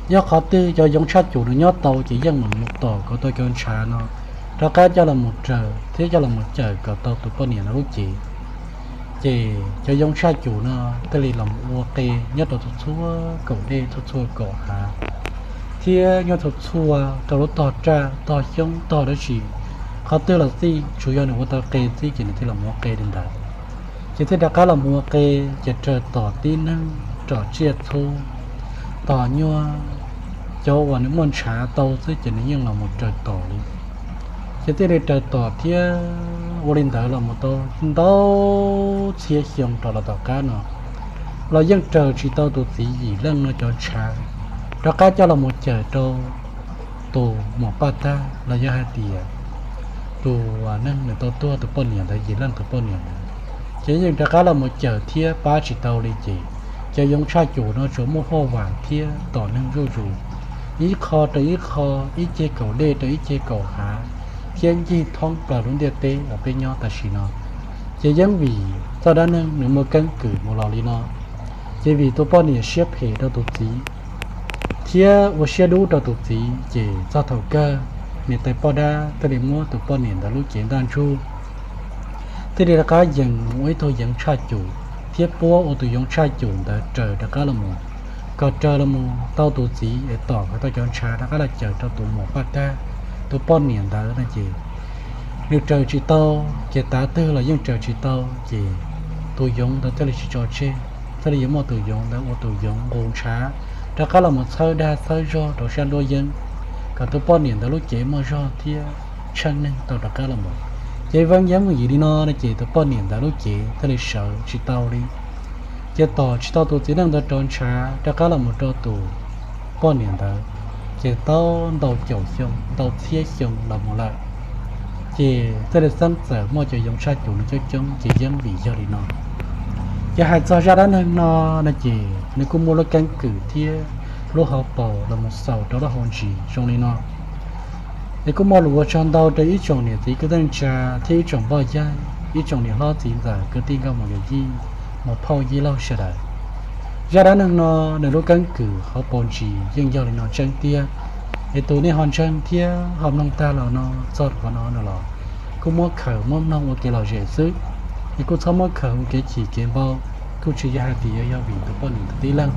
yog qhov twg cov yoov tshaj cum nws nyob tau ces yeej mam mus tom kom tau cov ntshav no rov qab coj los mus raws thiab coj los mus cawm kom tau tus poj niam no lub cev. Ces cov yoov tshaj cum no thiaj li los mus ua qe nyob rau txhua txhua kaum dej txhua txhua kaum hav, thiab nyob txhua txhua rau lub tog raj tog xyoob tog dab tsi, qhov twg los xij tsuas yog nws ua tau qe xwb ces nws thiaj los mus ua qe li ntawd. Ces thiaj rov qab los mus ua qe, ces raws tom tib neeg, raws tsiaj txhu, tom nyuag cov uas nws muaj ntshav tau xwb ces nws yeej los mus raws tom li. Ces thiaj li raws tom thiab ua li ntawd los mus tau ntau txhiab xyoo rov los tom qab no, los yeej raws tsis tau tus txiv yim leej no cov ntshav rov qab coj los mus cawm rau tus muam paj tag los yog hais tias tus neeg nws tau tuag tus poj niam ntawd, yim leej tus poj niam ntawd, ces yeej rov qab los mus cawm thiab pab tsis tau li ces cov yoov tshaj cum no tsuas muaj huaj vam thiab tom neeg zuj zus, ib qho rau ib qho, ib ceg kaum dej rau ib ceg kaum hav, thiab ncig thoob plaws lub ntiaj teb uas peb nyob tam sim no. Ces yeej vim txoj dab neeg nws muaj keeb kwm mus los li no, ces vim tus poj niam siab phem rau tus txiv thiab ua siab dub rau tus txiv, ces txog thaum kawg niam tais poj dab thiaj li muab tus poj niam ntawd lub cev ntaj ntsug, thiaj li rov qab yees ua ib tug yoov tshaj cum thiab puab ua tus yoov tshaj cum ntawd raws rov qab los mus, kom raws los mus tau tus txiv es tom kom tau cov ntshav rov qab los cawm rau tus muam paj tag, tus poj niam ntawd no ces nws raws tsis tau, ces tav twg los yeej raws tsis tau, ces tus yoov ntawd thiaj li tsis tso tseg, thiaj li yuav muaj tus yoov ntawd ua tus yoov nqus ntshav rov qab los mus txhawb dag txhawb zog rau sab nruab yeeb, kom tus poj niam ntawd lub cev muaj zog thiab tsheej neeg tau rov qab los mus. Ces veej yeeb vim li no no ces tus poj niam ntawd lub cev thiaj li sawv tsis tau li. Ces tom tsis tau tus txiv neej ntawd rov ntshav rov qab los mus rau tus poj niam ntawd, ces tau ntau caum xyoo ntau txhiab xyoo los mus lawm, ces thiaj li xeeb txawm muaj cov yoov tshaj cum no coob coob, ces yeeb vim yog li no. Ces hais txog zaj dab neeg no no ces nws kuj muaj lub keeb kwm thiab lub hauv paus los mus xaus rau lub hauv ntsis zoo li no. Es kuj muaj lus ua tsaug ntau rau ib tsoom niam txiv kwv tij neej tsa thiab ib tsoom poj yawg, ib tsoom niam hlob txiv ntxawm kwv tij nkauj muam yawm yij, muam phauj yij laug sawv daws. Zaj dab neeg no nws lub keeb kwm hauv paus ntsis yeej yog li no tseeb tiag. Es tus nej ho ntseeg thiab ho mloog tag los no txog qhov no no los kuj muab khaws muab mloog ua kev lom zem xwb. Es kuj txhob muab khaws ua kev chim kev npau, kuj tsis yog hais tias yog vim tus poj niam ntawd tib leeg.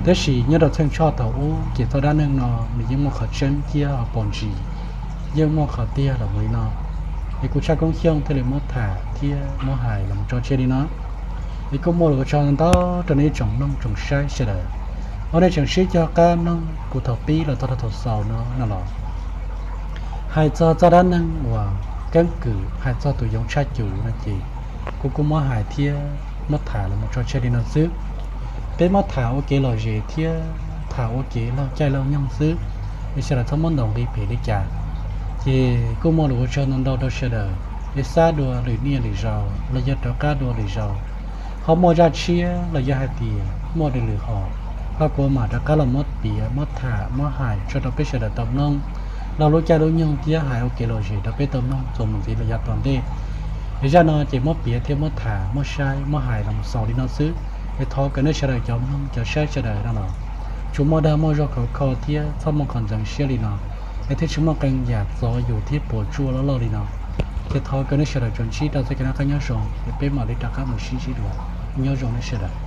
Tab sis nyob rau txheej tshoj thaum ub ces txoj dab neeg no nws yeej muaj qhov tseeb thiab hauv paus ntsis yeej muaj qhov tiag los mus li no. Es kuv Tshaj Koob Xyooj thiaj li muab tham thiab muab hais los tso tseg li no. Es kuj muaj lus ua tsaug ntau rau nej ib tsoom mloog tsoom saib sawv daws uas nej tseem sib cog qab mloog kuv thaum pib los txog rau thaum xaus no no los. Hais txog txoj dab neeg uas keeb kwm hais txog tus yoov tshaj cum no ces kuv kuj muab hais thiab muab tham los mus tso tseg li no xwb. Peb muab tham ua kev lom zem thiab tham ua kev laug caij laug nyoog xwb, es sawv daws txhob muab ntaus nqi phem li cas. Ces kuj muaj lus ua tsaug ntau ntau rau sawv daws, es xab dua lwm niaj lwm zaus los yog rov qab dua lwm zaus, ho muaj zaj tshiab los yog hais tias muaj lwm lwm hom, ho kuv mam rov qab los muab piav muab tham muab hais tso rau peb sawv daws tau mloog, laug lub caij lub nyoog thiab hais ua kev lom zem rau peb tau mloog txuas mus ntxiv los yav tom ntej. Es zaj no ces muab piav thiab muab tham muab saib muab hais los xaus li no xwb. Es thov kom nej sawv daws cov mloog cov saib sawv daws no los tsuas muaj dag muaj zog khov kho thiab txhob muaj qhov ntxeev siab li no, es thiaj tsis muaj qee yam txov yus thiab puas tsuaj loj loj li no. Ces thov kom nej sawv daws tsuas ntsib rau txoj kev noj qab nyob zoo, es peb mam li rov qab mus sib ntsib dua. Nyob zoo nej sawv daws.